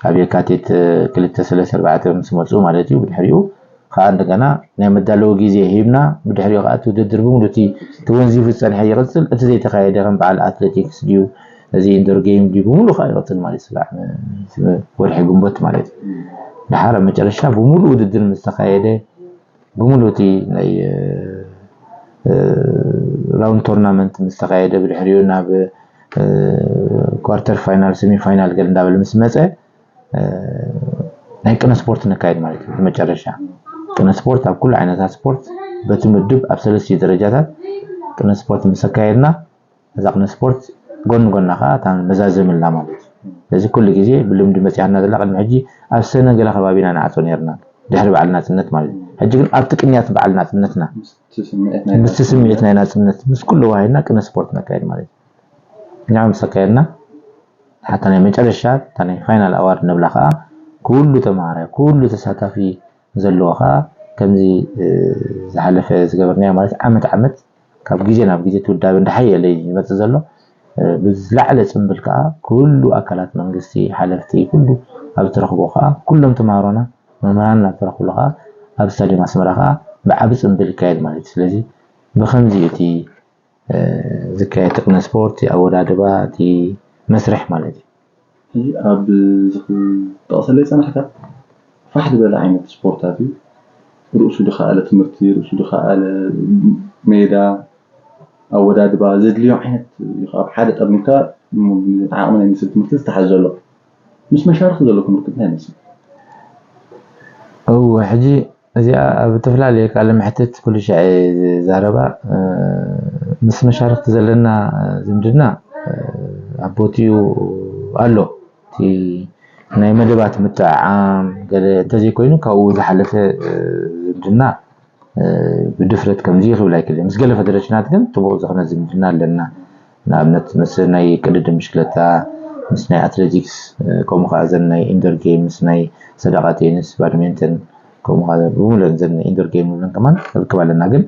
ኣብ የካቲት፣ እ፣ ክልተ፣ ሰለስተ፣ ኣርባዕተ ምስ መጹ ማለት እዩ። ብድሕሪኡ ኸኣ እንደገና ናይ መዳለዊ ግዜ ሂብና፣ ብድሕሪኡ ኸኣ እቲ ውድድር ብምሉእ እቲ ተወንዚፉ ዝጸንሐ ይቕጽል። እቲ ዘይተኻየደ ከም በዓል ኣትሌቲክስ ድዩ፣ እዚ ኢንዶር ጌም ድዩ፣ ብምሉእ ኸኣ ይቕጽል ማለት እዩ። ስጋዕ፣ እ፣ ወርሒ ግንቦት ማለት እዩ። ደሓር ኣብ መጨረሻ ብምሉእ ውድድር ምስ ተኻየደ፣ ብምሉእ እቲ ናይ፣ እ፣ እ፣ ራውንድ ቶርናመንት ምስ ተኻየደ፣ ብድሕሪኡ ናብ፣ እ፣ ኳርተር ፋይናል፣ ሴሚ ፋይናል ገለ እንዳበለ ምስ መጸ፣ እ፣ ናይ ቅነ ስፖርት ነካይድ ማለት እዩ። ብመጨረሻ ቅነ ስፖርት ኣብ ኩሉ ዓይነታት ስፖርት በቲ ምድብ ኣብ ሰለስተ ደረጃታት ቅነ ስፖርት ምስ ኣካየድና፣ እዛ ቅነ ስፖርት ጎን ጎና ኸኣ እታ መዛዘሚ ኣላ ማለት እዩ። ስለዚ ኩሉ ግዜ ብልምዲ መጺኣና ዘላ፣ ቅድሚ ሕጂ ኣብ ሰነ ገለ ከባቢ ኢና ንዓጾ ነይርና፣ ድሕሪ በዓል ናጽነት ማለት እዩ። ሕጂ ግን ኣብቲ ቅንያት በዓል ናጽነትና፣ ምስቲ ስምዒት ናይ ምስቲ ስምዒት ናይ ናጽነት፣ ምስ ኩሉ ዋሂድና ቅነ ስፖርት ነካየድ ማለት እዩ። እኛ ምስ ኣካየድና፣ ሓታ ናይ መጨረሻ እታ ናይ ፋይናል ኣዋርድ ንብላ ኸኣ፣ ኩሉ ተምሃራይ፣ ኩሉ ተሳታፊ ዘለዎ ኸኣ፣ ከምዚ፣ እ፣ ዝሓለፈ ዝገበርናዮ ማለት፣ ዓመት ዓመት ካብ ግዜ ናብ ግዜ እቲ ውዳበ እንዳሓየለ እዩ ዝመጽእ ዘሎ። እ፣ ብዝለዓለ ጽምብል ከኣ፣ ኩሉ ኣካላት መንግስቲ፣ ሓለፍቲ፣ ኩሉ ኣብ እትረኽቦ ከኣ፣ ኩሎም ተምሃሮና፣ መምህራን ኣብ እትረኽብሉ ከኣ፣ ኣብ ስታድዮም ኣስመራ ከኣ ብዓቢ ጽምብል ይካየድ ማለት እዩ። ስለዚ ብኸምዚ እቲ፣ እ፣ ዝካየድ ቅነ ስፖርት፣ ኣወዳድባ፣ እቲ መስርሕ ማለት እዩ። ሕጂ ኣብ ዝጠቕሰለይ ጸናሕካ ፋሕ ዝበለ ዓይነት ስፖርታት እዩ። ርእሱ ድኸኣለ ትምህርቲ፣ ርእሱ ድኸኣለ ሜዳ፣ ኣወዳድባ ዘድልዮ ዓይነት እዩ። ኣብ ሓደ ጠርኒፍካ ዓቕሚ ናይ ሚኒስትሪ ትምህርቲ ዝተሓዝ ዘሎ። ምስ መሻርኽቲ ዘለኩም ርክብ እንታይ ይመስል? እወ፣ ሕጂ እዚኣ ኣብ እተፈላለየ ቃለ መሕትት ኩሉ ሻዕ እየ ዝዛረባ። እ፣ ምስ መሻርኽቲ ዘለና ዝምድና፣ እ፣ ኣብ ቦትኡ ኣሎ። እቲ ናይ መደባት ምጥዕዓም ገለ እንተዘይኮይኑ፣ ካብኡ ዝሓለፈ፣ እ፣ ዝምድና፣ እ፣ ብድፍረት ከምዚ ክብል ኣይክእልን። ምስ ገለ ፌደሬሽናት ግን ጥቡቕ ዝኾነ ዝምድና ኣለና። ንኣብነት፣ ምስ ናይ ቅድድም ብሽክለታ፣ ምስ ናይ ኣትሌቲክስ፣ እ፣ ከምኡ ኸዓ እዘን ናይ ኢንዶር ጌምስ፣ ናይ ሰደቓ ቴኒስ፣ ባድሚንተን፣ ከምኡ ኸዓ ብምሉአን እዘን ኢንዶር ጌም ንብለን ከማን ርክብ ኣለና። ግን፣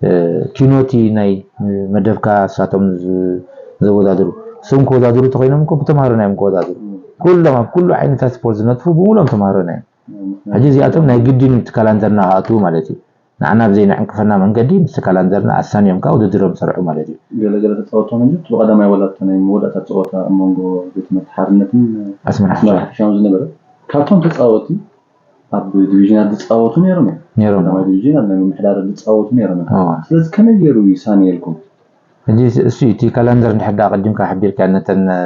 እ፣ ኪኖቲ ናይ መደብካ ንሳቶም ዝ-፣ ዘወዳድሩ፣ እሶም ክወዳድሩ እንተኾይኖም እኮ ብተምሃሮና እዮም ክወዳድሩ። ኩሎም ኣብ ኩሉ ዓይነታት ስፖርት ዝነጥፉ ብምሉኦም ተምሃሮና እዮም። ሕጂ እዚኣቶም ናይ ግድን እዩ እቲ ካላንደርና ክኣትዉ ማለት እዩ። ንዓና ብዘይ ንዕንቅፈና መንገዲ ምስቲ ካላንደርና ኣሳንዮም ከኣ ውድድሮም ሰርዑ ማለት እዩ። ገለ ገለ ተጻወቶም እንጂ እቲ ብቐዳማይ ዋላ እቲ ናይ መወዳእታ ጸወታ ኣብ መንጎ ቤት ትምህርቲ ሓርነትን ኣስመራ ኣስመራ ሓሻውን ዝነበረ፣ ካብቶም ተጻወቲ ኣብ ዲቪዥናት ዝጻወቱ ነይሮም እዮም። ነይሮም። ቀዳማይ ዲቪዥን ኣብ ናይ ምምሕዳር ዝጻወቱ ነይሮም እዮም። እዋ። ስለዚ ከመይ ገይሩ ይሳነየልኩም? ሕጂ እሱ እዩ፣ እቲ ካላንደር እንድሕር ደኣ ኣቐዲምካ ሓቢርካ ነተን፣ እ፣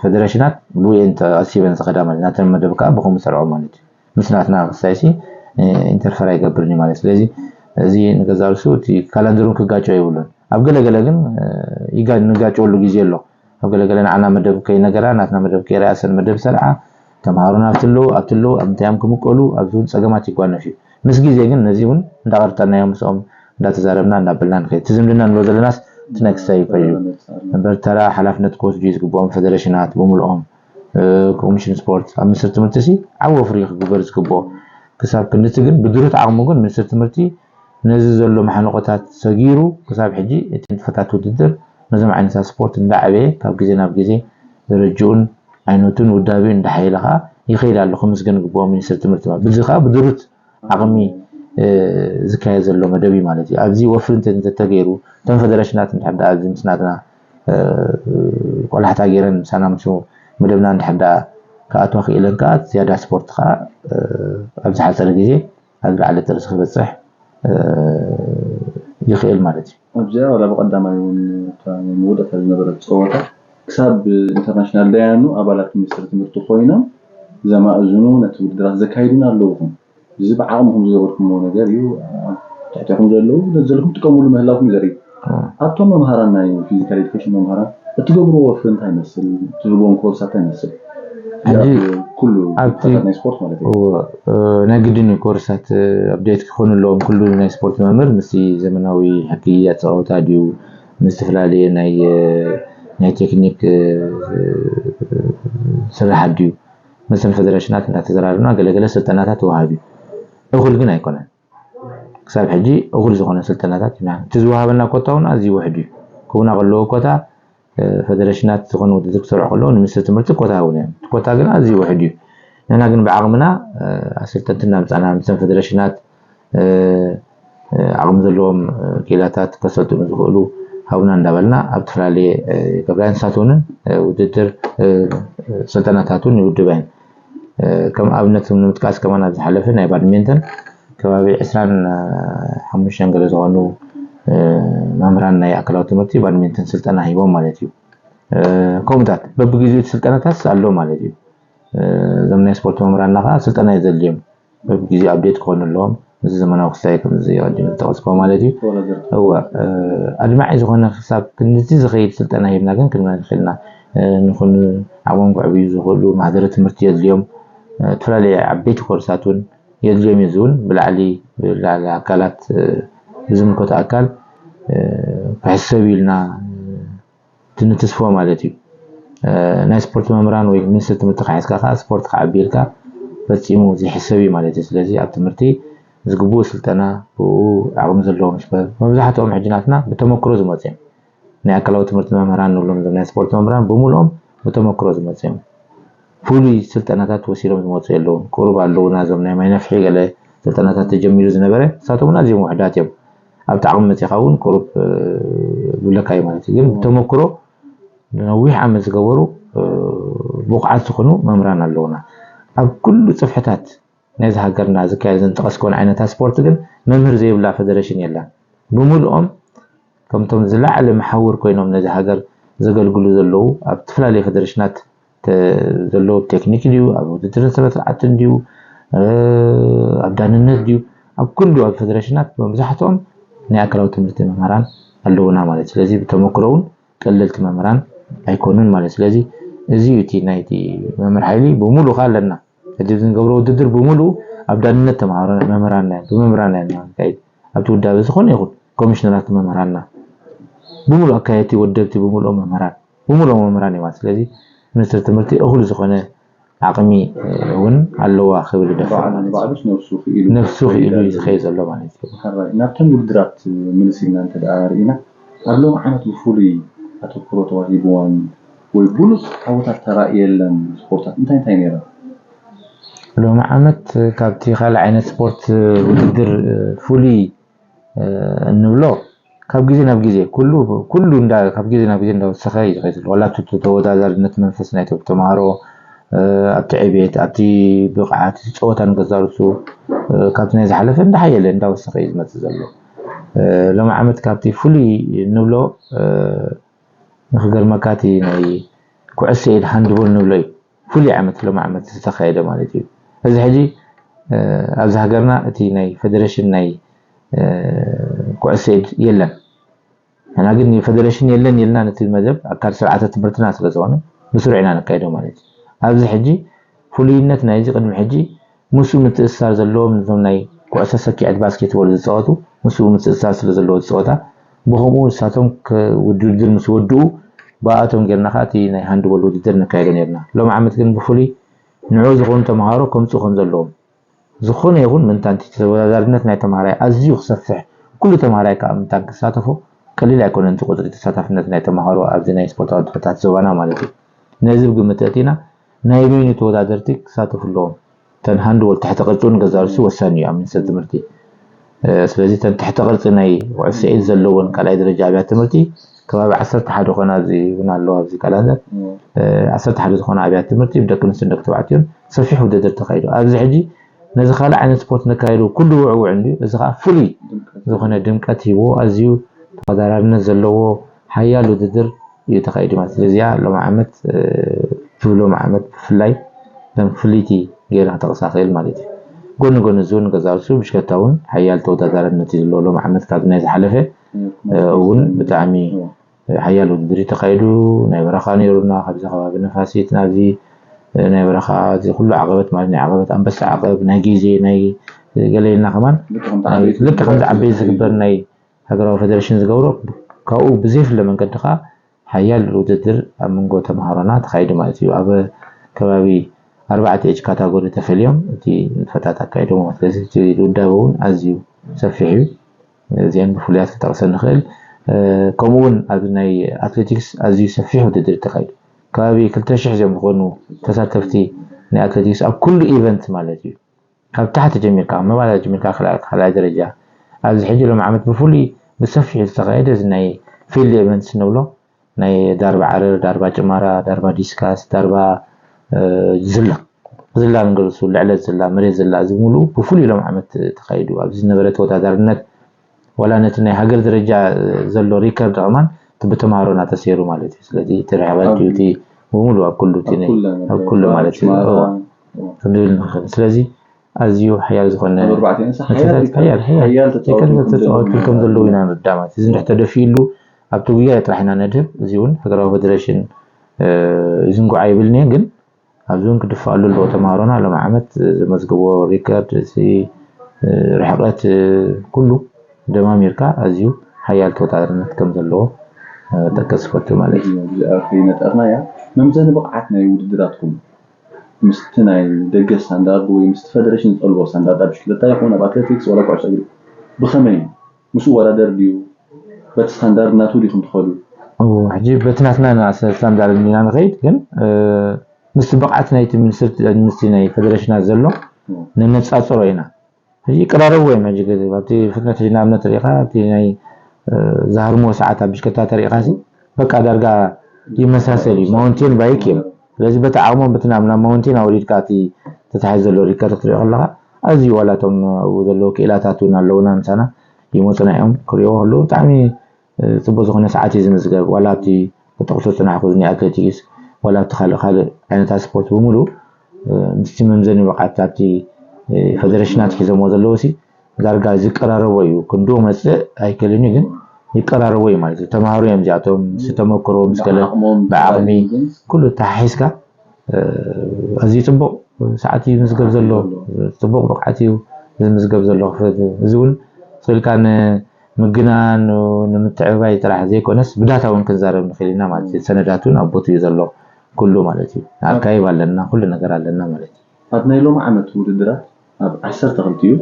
ፌደሬሽናት ብኡ እየን ተቐሲበን ዝኸዳ ማለት፣ ናተን መደብ ከኣ ብኸምኡ ሰርዖ ማለት እዩ። ምስ ናትና ክስታይሲ፣ እ፣ ኢንተርፈር ኣይገብርን እዩ ማለት። ስለዚ እዚ ንገዛ ርእሱ እቲ ካላንደሩን ክጋጮ የብሉን። ኣብ ገለ ገለ ግን፣ እ፣ ይጋ-፣ ንጋጨወሉ ግዜ ኣሎ። ኣብ ገለ ገለ ንዓና መደብ ከይነገራ፣ ናትና መደብ ከይረኣያ፣ ሰን መደብ ሰርዓ፣ ተምሃሮና ኣብቲ ኣለዉ፣ ኣብቲ ኣለዉ፣ ኣብ ምንታይ እዮም ክምቀሉ፣ ኣብዚ እውን ጸገማት ይጓነፍ እዩ። ምስ ግዜ ግን ነዚ እውን እንዳቐርጠናዮ ምስኦም እንዳተዛረብና እንዳበልና ንኸይድ። እቲ ዝምድና ንብሎ ዘለናስ እቲ ናይ ክስታይ እዩ ከይዱ። እምበር ተራ ሓላፍነት ክወስዱ እዩ ዝግብኦም ፌደሬሽናት ብምልኦም፣ እ፣ ኮሚሽን ስፖርት ኣብ ሚኒስትሪ ትምህርቲ ሲ ዓቢ ወፍሪ ክግበር ዝግብኦ። ክሳብ ክንድቲ ግን ብድሩት ዓቕሙ ግን ሚኒስትሪ ትምህርቲ ነዚ ዘሎ ማሕንቆታት ሰጊሩ ክሳብ ሕጂ እቲ ንጥፈታት ውድድር ነዞም ዓይነታት ስፖርት እንዳዓበየ ካብ ግዜ ናብ ግዜ ደረጅኡን ዓይነቱን ውዳቤኡን እንዳሓየለ ከኣ ይኸይድ ኣሎ። ክምስገን ዝግብኦ ሚኒስትሪ ትምህርቲ ማለት። በዚ ከኣ ብድሩት ዓቕሚ ዝካየድ ዘሎ መደብ እዩ ማለት እዩ። ኣብዚ ወፍሪ እንተተገይሩ እቶም ፈደረሽናት እንድሕር ደኣ ኣብዚ ምስ ናትና ቆላሕታ ገይረን ምሳና ምስ መደብና እንድሕር ደኣ ክኣትዋ ክኢለን ከዓ ዝያዳ ስፖርት ከዓ ኣብ ዝሓፀረ ግዜ ኣብ ዝለዓለ ጥርሲ ክበፅሕ ይኽእል ማለት እዩ። ኣብዚኣ ዋላ ብቀዳማይ እውን እታ ናይ መወዳእታ ዝነበረት ፀወታ ክሳብ ኢንተርናሽናል ዳያኑ ኣባላት ሚኒስትሪ ትምህርቲ ኮይኖም ዘማእዝኑ ነቲ ውድድራት ዘካይዱን ኣለውኹም። እዚ ብዓቕምኹም ዝገበርኩምዎ ነገር እዩ። ትሕቴኹም ዘለዉ ነቲ ዘለኹም ትጥቀምሉ ምህላውኩም እዩ ዘርኢ። ኣብቶም መምሃራን ናይ ፊዚካል ኤዱኬሽን መምሃራን እትገብርዎ ወፍሪ እንታይ ይመስል? እትህብዎም ኮርሳት እንታይ ይመስል? ሕጂ ኩሉ ናይ ስፖርት ማለት እዩ። ናይ ግድን እዩ ኮርሳት ኣፕዴት ክኾኑ ኣለዎም። ኩሉ ናይ ስፖርት መምህር ምስ ዘመናዊ ሕጊ ኣፀዋውታ ድዩ ምስ ዝተፈላለየ ናይ ናይ ቴክኒክ ስራሓት ድዩ መሰል ፈደረሽናት እናተዘራረብና ገለገለ ስልጠናታት ወሃብ እዩ። እኹል ግን ኣይኮነን። ክሳብ ሕጂ እኹል ዝኾነ ስልጠናታት ኢና እቲ ዝወሃበና ኮታ እውን ኣዝዩ ውሕድ እዩ። ክውና ከለዎ ኮታ ፈደረሽናት ዝኾነ ውድድር ክሰርሑ ከለዉ ንሚኒስትሪ ትምህርቲ ኮታ ሃቡና እዮም። እቲ ኮታ ግን ኣዝዩ ውሕድ እዩ። ንሕና ግን ብዓቕምና ኣሰልጠንቲ እናምፃና ምስተን ፈደረሽናት ዓቕሚ ዘለዎም ኪኢላታት ከሰልጥኑ ዝኽእሉ ሃቡና እንዳበልና ኣብ ዝተፈላለየ ገብርያ ንሳት እውን ውድድር ስልጠናታት እውን ይውድባ እየን። ከም ኣብነት ንምጥቃስ ከማን ኣብ ዝሓለፈ ናይ ባድሜንተን ከባቢ ዕስራን ሓሙሽተን ገለ ዝኾኑ መምህራን ናይ ኣካላዊ ትምህርቲ ባድሜንተን ስልጠና ሂቦም ማለት እዩ። ከምኡታት በብግዜኡ እቲ ስልጠናታት ኣሎ ማለት እዩ። እዞም ናይ ስፖርት መምህራንና ከዓ ስልጠና እዩ ዘድልዮም። በብግዜኡ ኣፕዴት ክኾኑ ኣለዎም። እዚ ዘመናዊ ክስታይ ከም እዚ ቀዲሙ ዝጠቐስኮ ማለት እዩ። እወ ኣድማዒ ዝኾነ ክሳብ ክንድዚ ዝኸይድ ስልጠና ሂብና ግን ክንመን ይኽእልና ንኹን ዓቕሞም ክዕብዩ ዝኽእሉ ማህደረ ትምህርቲ የድልዮም። ዝተፈላለዩ ዓበይቲ ኮርሳት እውን የድልዮም እዩ። እዚ እውን ብላዕሊ ብላዕሊ ኣካላት ብዝምልከቱ ኣካል ክሕሰብ ኢልና ትንትስፎ ማለት እዩ። ናይ ስፖርት መምህራን ወይ ሚኒስትሪ ትምህርቲ ካሒዝካ ከዓ ስፖርት ክዓቢ ኢልካ ፈፂሙ ዘይሕሰብ እዩ ማለት እዩ። ስለዚ ኣብ ትምህርቲ ዝግብኡ ስልጠና ብኡ ዓቕሚ ዘለዎም ሽበ መብዛሕትኦም ሕጂ ናትና ብተመክሮ ዝመፁ እዮም። ናይ ኣካላዊ ትምህርቲ መምህራን ንብሎም እዞም ናይ ስፖርት መምህራን ብምልኦም ብተመክሮ ዝመፁ እዮም። ፍሉይ ስልጠናታት ወሲዶም ዝመፁ የለውን። ቁሩብ ኣለዉ ናዞም ናይ ማይ ነፍሒ ገለ ስልጠናታት ተጀሚሩ ዝነበረ ንሳቶም እውን ኣዝዮም ውሕዳት እዮም። ኣብቲ ዓቕሚ መፂኻ እውን ቁሩብ ዝብለካ እዩ ማለት እዩ። ግን ብተመክሮ ነዊሕ ዓመት ዝገበሩ ብቑዓት ዝኾኑ መምህራን ኣለውና። ኣብ ኩሉ ፅፍሕታት ናይዚ ሃገርና ዝካየድ ዝንጠቐስኮን ዓይነታት ስፖርት ግን መምህር ዘይብላ ፈደረሽን የላን። ብምልኦም ከምቶም ዝለዓለ መሓውር ኮይኖም ነዚ ሃገር ዘገልግሉ ዘለዉ ኣብ ዝተፈላለዩ ፈደረሽናት ዘለዉ ቴክኒክ ድዩ ኣብ ውድድርን ስነ ስርዓትን ድዩ ኣብ ዳንነት ድዩ ኣብ ኩሉ ኣብ ፈደረሽናት መብዛሕትኦም ናይ ኣካላዊ ትምህርቲ መምህራን ኣለዉና ማለት ስለዚ ብተመክሮ እውን ቀለልቲ መምህራን ኣይኮኑን ማለት ስለዚ እዚ እዩ እቲ ናይቲ መምህር ሓይሊ ብምሉእ ከዓ ኣለና ሕጂ እዚ ንገብሮ ውድድር ብምሉእ ኣብ ዳንነት ተምሃሮ መምህራንና እዮም ብመምህራንና እዮም ንካይድ ኣብቲ ውዳበ ዝኾነ ይኹን ኮሚሽነራት መምህራንና ብምሉእ ኣካየድቲ ወደብቲ ብምሉኦም መምህራን ብምሉኦም መምህራን እዮም ስለዚ ሚኒስትሪ ትምህርቲ እኹል ዝኾነ ዓቕሚ እውን ኣለዋ ክብል ይደፍር ማለት እዩ። ነብሱ ክኢሉ እዩ ዝኸይድ ዘሎ ማለት እዩ። ናብተን ውድድራት ምልስ ኢልና እንተ ደኣ ርኢና ኣብ ሎም ዓመት ብፍሉይ ኣተኩሮ ተዋሂብወን ወይ ብሉፅ ዓወታት ተራእየለን ስፖርታት እንታይ እንታይ ነይረን? ሎሚ ዓመት ካብቲ ካልእ ዓይነት ስፖርት ውድድር ፍሉይ እንብሎ ካብ ግዜ ናብ ግዜ ኩሉ ኩሉ እንዳ ካብ ግዜ ናብ ግዜ እንዳወሰኸ እዩ ዝኸይድ ዘሎ። ዋላ እቲ ተወዳዳሪነት መንፈስ ናይቶም ተምሃሮ ኣብቲ ዕቤት ኣብቲ ብቕዓት እቲ ፀወታ ንገዛርሱ ካብቲ ናይ ዝሓለፈ እንዳሓየለ እንዳወሰኸ እዩ ዝመፅእ ዘሎ። ሎሚ ዓመት ካብቲ ፍሉይ እንብሎ ንክገርመካ እቲ ናይ ኩዕሶ ኢድ ሃንድቦል ንብሎ እዩ ፍሉይ ዓመት ሎም ዓመት ዝተኻየደ ማለት እዩ። እዚ ሕጂ ኣብዚ ሃገርና እቲ ናይ ፌደሬሽን ናይ ኩዕሶ ኢድ የለን። ንሕና ግን ፌደሬሽን የለን ኢልና ነቲ መደብ ኣካል ስርዓተ ትምህርትና ስለ ዝኾነ ብስሩዕ ኢና ነካይዶ ማለት እዩ። ኣብዚ ሕጂ ፍሉይነት ናይዚ ቅድሚ ሕጂ ምስኡ ምትእስሳር ዘለዎም ነዞም ናይ ኩዕሶ ሰኪዐት ባስኬትቦል ዝፃወቱ ምስኡ ምትእስሳር ስለ ዘለዎ ዝፀወታ ብኸምኡ ንሳቶም ውድድር ምስ ወድኡ ብኣቶም ጌርና ከዓ እቲ ናይ ሃንድቦል ውድድር ነካይዶ ነርና። ሎም ዓመት ግን ብፍሉይ ንዑ ዝኾኑ ተምሃሮ ከምፅኡ ከም ዘለዎም ዝኾነ ይኹን ምንታንቲ ተወዳዳሪነት ናይ ተምሃራይ ኣዝዩ ክሰፍሕ ኩሉ ተምሃራይ ከዓ ምንታን ክሳተፎ ቀሊል ኣይኮነን እቲ ቁፅሪ ተሳታፍነት ናይ ተምሃሮ ኣብዚ ናይ ስፖርታዊ ንጥፈታት ዞባና ማለት እዩ። ነዚ ብግምት ኣእቲና ናይ በይኑ ተወዳደርቲ ክሳተፉ ኣለዎም። እተን ሃንድቦል ትሕቲ ቅርፂ እውን ገዛርሱ ወሳኒ እዩ ኣብ ሚኒስትሪ ትምህርቲ። ስለዚ ተን ትሕተ ቅርፂ ናይ ኩዕሶ ኢድ ዘለዎን ካልኣይ ደረጃ ኣብያት ትምህርቲ ከባቢ ዓሰርተ ሓደ ኮና ኣብዚ እውን ኣለዎ ኣብዚ ካላንደር ዓሰርተ ሓደ ዝኾነ ኣብያት ትምህርቲ ብደቂ ኣንስትዮን ደቂ ተባዕትዮን ሰፊሕ ውድድር ተኻይዱ። ኣብዚ ሕጂ ነዚ ካልእ ዓይነት ስፖርት ነካይዱ ኩሉ ውዕውዕ እንድዩ። እዚ ከዓ ፍሉይ ዝኾነ ድምቀት ሂቦ ኣዝዩ ተወዳዳርነት ዘለዎ ሓያል ውድድር እዩ ተኻይዱ ማለት እዩ። እዚኣ ሎሚ ዓመት ትብሎ ዓመት ብፍላይ ከም ፍልይቲ ገይረ ክጠቕሳ ክእል ማለት እዩ። ጎኒ ጎኒ እዚ እውን ገዛ ርእሱ ብሽክለታ እውን ሓያል ተወዳዳርነት እዩ ዘለዎ። ሎሚ ዓመት ካብ ናይ ዝሓለፈ እውን ብጣዕሚ ሓያል ውድድር እዩ ተኻይዱ። ናይ በረኻ ነይሩና ካብዚ ከባቢ ነፋሲት ናብዚ ናይ በረኻ እዚ ኩሉ ዓቐበት ማለት ናይ ዓቐበት ኣንበሳ ዓቐብ ናይ ግዜ ናይ ገለ ኢልና ከማን ልክዕ ከምዚ ዓበይቲ ዝግበር ናይ ሃገራዊ ፌደሬሽን ዝገብሮ ካብኡ ብዘይፍለ መንገዲ ከዓ ሓያል ውድድር ኣብ መንጎ ተምሃሮና ተኻይዱ ማለት እዩ። ኣብ ከባቢ ኣርባዕተ ኤጅ ካታጎሪ ተፈልዮም እቲ ንጥፈታት ኣካይዶም ማለት ስለዚ እቲ ውዳበ እውን ኣዝዩ ሰፊሕ እዩ። እዚአን ብፍሉያት ክጠቕሰ ንኽእል። ከምኡ እውን ኣብ ናይ ኣትሌቲክስ ኣዝዩ ሰፊሕ ውድድር ተኻይዱ። ከባቢ ክልተ ሽሕ እዮም ዝኾኑ ተሳተፍቲ ናይ ኣትሌቲክስ ኣብ ኩሉ ኢቨንት ማለት እዩ። ካብ ታሕቲ ጀሚርካ መባላ ጀሚርካ ካልኣይ ደረጃ ኣብዚ ሕጂ ሎም ዓመት ብፍሉይ ብሰፊሑ ዝተኻየደ እዚ ናይ ፊልድ ኢቨንትስ ንብሎ ናይ ዳርባ ዓረር፣ ዳርባ ጭማራ፣ ዳርባ ዲስካስ፣ ዳርባ ዝላ ዝላ ንገልፁ ልዕለት ዝላ መሬት ዝላ እዚ ሙሉኡ ብፍሉይ ሎም ዓመት ተኻይዱ ኣብዚ ዝነበረ ተወዳዳርነት ዋላ ነቲ ናይ ሃገር ደረጃ ዘሎ ሪከርድ ከማን ብተምሃሮና ተሰይሩ ማለት እዩ። ስለዚ እቲ ርሕቐት ድዩ እቲ ብሙሉ ኣብ ኩሉ እቲ ኣብ ኩሉ ማለት እዩ። ክንብል ንኽእል። ስለዚ ኣዝዩ ሓያል ዝኾነ ተፃወቲ ከም ዘለዉ ኢና ንርዳእ ማለት እዚ እንድሕር ተደፊእሉ ኣብቲ ጉያ ጥራሕ ኢና ነድህብ። እዚ እውን ሃገራዊ ፌደሬሽን ዝንጉዓ ይብልኒ ግን ኣብዚ እውን ክድፋኣሉ ኣለዎ። ተምሃሮና ሎም ዓመት ዘመዝግቦ ሪከርድ እቲ ርሕቐት ኩሉ ደማሚርካ ኣዝዩ ሓያል ተወዳዳርነት ከም ዘለዎ ጠቅስ ፈቱ ማለት እዩ። እዚኣ ከይነጠርናያ መምዘኒ ብቕዓት ናይ ውድድራትኩም ምስቲ ናይ ደገ ስታንዳርድ ወይ ምስቲ ፈደሬሽን ዝጠልቦ ስታንዳርድ ኣብ ብሽክለታ ይኹን ኣብ ኣትሌቲክስ ወላ ኩዕሶ እግሪ ብኸመይ እዩ? ምስ ይወዳደር ድዩ? በቲ ስታንዳርድ ናቱ ዲኹም ትኸዱ? ሕጂ በቲ ናትና ስታንዳርድ ኢና ንኸይድ ግን ምስቲ ብቕዓት ናይቲ ሚኒስትርቲ ምስቲ ናይ ፈደሬሽናት ዘሎ ነነፃፅሮ ኢና። ሕጂ ይቀራረቡ እዮም ሕጂ ገለ ኣብቲ ፍጥነት ሕጂ ንኣብነት ሪኢኻ ኣብቲ ናይ ዝሃርምዎ ሰዓት ኣብ ብሽከታ ተሪኢኻ ሲ በቃ ዳርጋ ይመሳሰል እዩ። ማውንቴን ባይክ እዮም። ስለዚ በቲ ዓቕሞም በቲ ናብ ናብ ማውንቴን ኣውሪድካ እቲ ተታሒዙ ዘሎ ሪከርድ ክትሪኦ ከለኻ ኣዝዩ ዋላ እቶም ኣብኡ ዘለዉ ክኢላታት እውን ኣለዉና ምሳና ይመፁና እዮም ክሪእዎ ከለዉ ብጣዕሚ ፅቡቅ ዝኾነ ሰዓት እዩ ዝምዝገብ ዋላ ኣብቲ ክጠቕሶ ዝፅናሕኩ ናይ ኣትሌቲክስ ዋላ ኣብቲ ካልእ ካልእ ዓይነታት ስፖርት ብምሉእ ምስቲ መምዘኒ ብቕዓት ኣብቲ ፈደረሽናት ሒዞምዎ ዘለዉ ሲ ዳርጋ ዝቀራረቦ እዩ ክንድኡ መፅእ ኣይክእልን እዩ ግን ይቀራረቦ እዩ ማለት እዩ ተምሃሮ እዮም እዚኣቶም ምስ ተመክሮ ምስ ገለ ብዓቕሚ ኩሉ ተሓሒዝካ ኣዝዩ ፅቡቕ ሰዓት እዩ ዝምዝገብ ዘሎ ፅቡቕ ብቕዓት እዩ ዝምዝገብ ዘሎ ክፍል እዚ እውን ስልካ ንምግናን ንምትዕብባይ ጥራሕ ዘይኮነስ ብዳታ እውን ክንዛረብ ንኽእል ኢና ማለት እዩ ሰነዳት እውን ኣብ ቦትኡ እዩ ዘሎ ኩሉ ማለት እዩ ኣካይብ ኣለና ኩሉ ነገር ኣለና ማለት እዩ ኣብ ናይ ሎም ዓመት ውድድራት ኣብ ዓሰርተ ክልቲኡ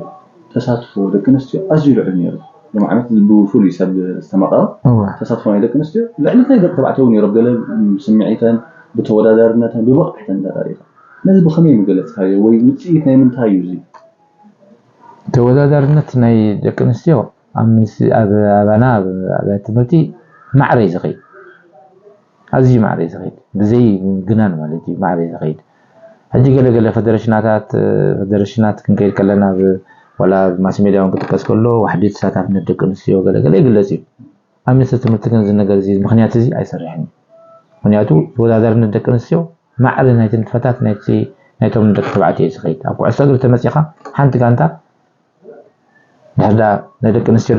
ተሳትፎ ደቂ ኣንስትዮ ኣዝዩ ልዑል ነይሩ። ሎም ዓመት ብፍሉይ ሰብ ዝተመቐረ ተሳትፎ ናይ ደቂ ኣንስትዮ ልዕሊ ናይ ደቂ ተባዕትዮ እውን ነይሩ። ገለ ስምዒተን ብተወዳዳርነተን ብብቕዓተን እንዳተሪኻ ነዚ ብኸመይ ምገለፅካዮ ወይ ውፅኢት ናይ ምንታይ እዩ እዚ? ተወዳዳርነት ናይ ደቂ ኣንስትዮ ኣብ ኣባና ኣብ ኣብያተ ትምህርቲ ማዕረ እዩ ዝኸይድ። ኣዝዩ ማዕረ እዩ ዝኸይድ። ብዘይ ምግናን ማለት እዩ ማዕረ እዩ ዝኸይድ። ሕጂ ገለ ገለ ፈደረሽናታት ፈደረሽናት ክንከይድ ከለና ዋላ ማስ ሜድያ እውን ክጥቀስ ከሎ ዋሕዲ ተሳታፍነት ደቂ ኣንስትዮ ገለ ገለ ይግለፅ እዩ። ኣብ ሚኒስትሪ ትምህርቲ ግን እዚ ነገር እዚ ምክንያት እዚ ኣይሰርሕን እዩ። ምክንያቱ ተወዳዳርነት ደቂ ኣንስትዮ ማዕረ ናይቲ ንጥፈታት ናይቲ ናይቶም ደቂ ተባዕትዮ እዩ ዝኸይድ። ኣብ ኩዕሶ እግሪ ተመፂኻ ሓንቲ ጋንታ ድሕር ደኣ ናይ ደቂ ኣንስትዮ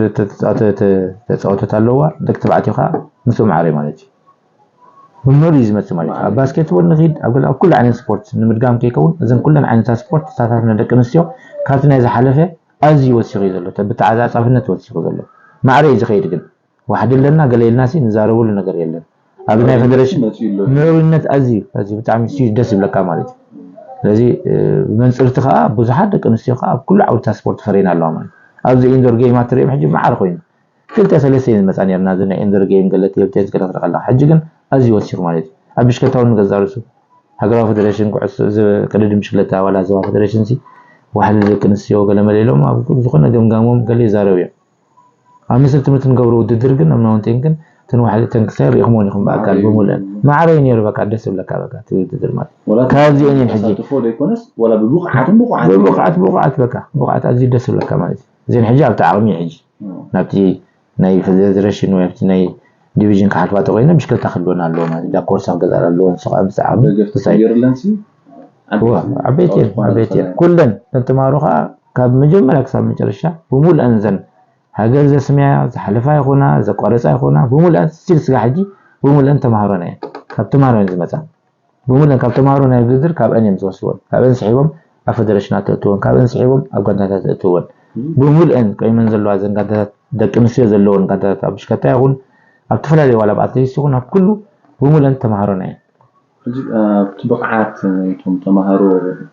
ተፃወተት ኣለዋ ደቂ ተባዕትዮ ከዓ ምስኡ ማዕረ ማለት እዩ ብምህር እዩ ዝመፅእ ማለት እዩ ኣብ ባስኬትቦል ንክድ ኣብ ገለ ኣብ ኩሉ ዓይነት ስፖርት ንምድጋም ከይከውን እዘን ኩለን ዓይነታት ስፖርት ተሳታፍነት ደቂ ኣንስትዮ ካብቲ ናይ ዝሓለፈ ኣዝዩ ወሲኹ እዩ ዘሎ ብተዓፃፃፍነት ወሲኹ ዘሎ ማዕረ እዩ ዝኸይድ ግን ዋሕዲ ኣለና ገለ ኢልና ሲ ንዛረበሉ ነገር የለን ኣብዚ ናይ ፈደረሽን ምዕሩይነት ኣዝዩ ኣዝዩ ብጣዕሚ ሲ ደስ ይብለካ ማለት እዩ ስለዚ ብመንፅርቲ ከዓ ብዙሓት ደቂ ኣንስትዮ ከዓ ኣብ ኩሉ ዓውድታት ስፖርት ፈሪና ኣለዋ ማለት ኣብዚ ኢንዶር ጌማት ትሪኦም ሕጂ መዓር ኮይኑ ክልተ ሰለስተ እየን ዝመፃ ነርና እዚ ናይ ኢንዶር ጌም ገለ ቴብል ቴኒስ ገለ ክርኢ ከለካ ሕጂ ግን ኣዝዩ ወሲኹ ማለት እዩ ኣብ ብሽከታ እውን ንገዛ ርእሱ ሃገራዊ ፈደሬሽን ኩዕሶ ቅድድም ብሽክለታ ዋላ ዞባ ፈደሬሽን ሲ ዋሕዲ ደቂ ኣንስትዮ ገለ መለ ኢሎም ኣብ ዝኾነ ገምጋሞም ገለ ይዛረቡ እዮም። ኣብ ሚኒስትሪ ትምህርቲ ንገብሮ ውድድር ግን ኣብ ማውንቴን ግን እተን ዋሕዲ እተን ክልተ ርኢኹምወን ኢኹም ብኣካል ብምሉእን። ማዕረ እዩ ነይሩ በቃ ደስ ዝብለካ በቃ እቲ ውድድር ማለት። ካብዚአን እየን ሕጂ ተሳትፎ ዘይኮነስ ዋላ ብብቕዓትን ብቑዓትን ብብቕዓት ብቑዓት በቃ ብቑዓት ኣዝዩ ደስ ዝብለካ ማለት እዩ። እዚአን ሕጂ ኣብቲ ዓቕሚ እዩ ሕጂ ናብቲ ናይ ፌደሬሽን ወይ ኣብቲ ናይ ዲቪዥን ክሓልፋ ተኮይነ ብሽክለታ ክህልወን ኣለዎ ማለት እዩ። ኮርሳ ክገዛእ ኣለዎ ንስኻ ምስ ዓቕሚ ደገፍ ተሰጊርለን ሲ እዋ ዓበይቲ እየን ዓበይቲ እየን ኩለን እተን ተማሃሮ ከዓ ካብ መጀመርያ ክሳብ መጨረሻ ብምሉእን ዘን ሃገር ዘስምያ ዝሓለፋ ይኾና ዘቋረፃ ይኾና ብምሉእን ስቲል ስጋ ሕጂ ብምሉእን ተማሃሮና እየን ካብ ተማሃሮ እየን ዝመፃ ብምሉእን ካብ ተማሃሮ ናይ ውድድር ካብአን እዮም ዝወስድወን ካብአን ስሒቦም ኣብ ፌደሬሽናት ተእትወን ካብአን ስሒቦም ኣብ ጋንታታት ተእትወን ብምሉእን ቆይመን ዘለዋ ዘን ጋንታታት ደቂ ኣንስትዮ ዘለወን ጋንታታት ኣብ ብሽከታ ይኹን ኣብ ዝተፈላለዩ ዋላ ኣብ ኣትሌቲክስ ይኹን ኣብ ኩሉ ብምሉእን ተማሃሮና እየን ሕጂ ኣብቲ ብቕዓት ናይቶም ተማሃሮ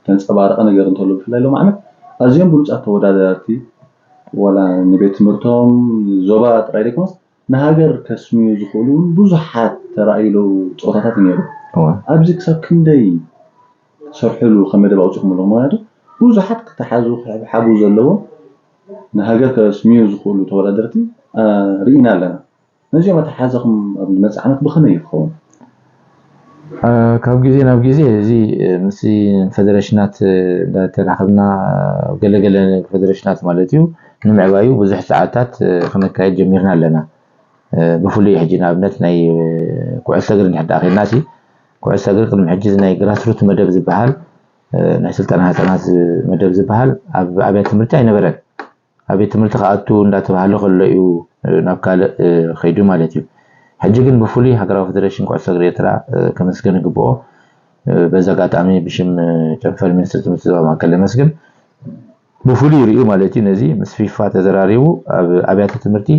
ተንፀባረቐ ነገር እንተሎ ብፍላይ ሎም ዓመት ኣዝዮም ብሉፃት ተወዳደርቲ ዋላ ንቤት ትምህርቶም ዞባ ጥራይ ዘይኮነስ ንሃገር ከስምዩ ዝኽእሉ እውን ብዙሓት ተራእዩ ለዉ ፀወታታት ነይሩ ኣብዚ ክሳብ ክንደይ ትሰርሕሉ ከም መደብ ኣውፂኹም ኣለኹም ምክንያቱ ብዙሓት ክተሓዙ ክሕብሓቡ ዘለዎም ንሃገር ከስምዩ ዝኽእሉ ተወዳደርቲ ርኢና ኣለና ነዚኦም ኣተሓሕዛኹም ኣብ ዝመፅእ ዓመት ብኸመይ እዩ ክኸውን? ካብ ግዜ ናብ ግዜ እዚ ምስ ፌደሬሽናት እንዳተራኸብና ገለገለ ፌደሬሽናት ማለት እዩ ንምዕባዩ ብዙሕ ፃዕርታት ክነካየድ ጀሚርና ኣለና። ብፍሉይ ሕጂ ንኣብነት ናይ ኩዕሶ እግሪ እንድሕር ደኣ ኬድና ሲ ኩዕሶ እግሪ ቅድሚ ሕጂ እዚ ናይ ግራስሩት መደብ ዝበሃል ናይ ስልጠና ህፃናት መደብ ዝበሃል ኣብ ኣብያተ ትምህርቲ ኣይነበረን። ኣብ ቤት ትምህርቲ ክኣቱ እንዳተባሃለ ከሎ እዩ ናብ ካልእ ከይዱ ማለት እዩ። ሕጂ ግን ብፍሉይ ሃገራዊ ፌደሬሽን ኩዕሶ እግሪ ኤርትራ ከመስገን ይግብኦ። በዚ ኣጋጣሚ ብሽም ጨንፈር ሚኒስትር ትምህርቲ ዞባ ማእከል የመስግን። ብፍሉይ ይርእዩ ማለት እዩ። ነዚ ምስ ፊፋ ተዘራሪቡ ኣብ ኣብያተ ትምህርቲ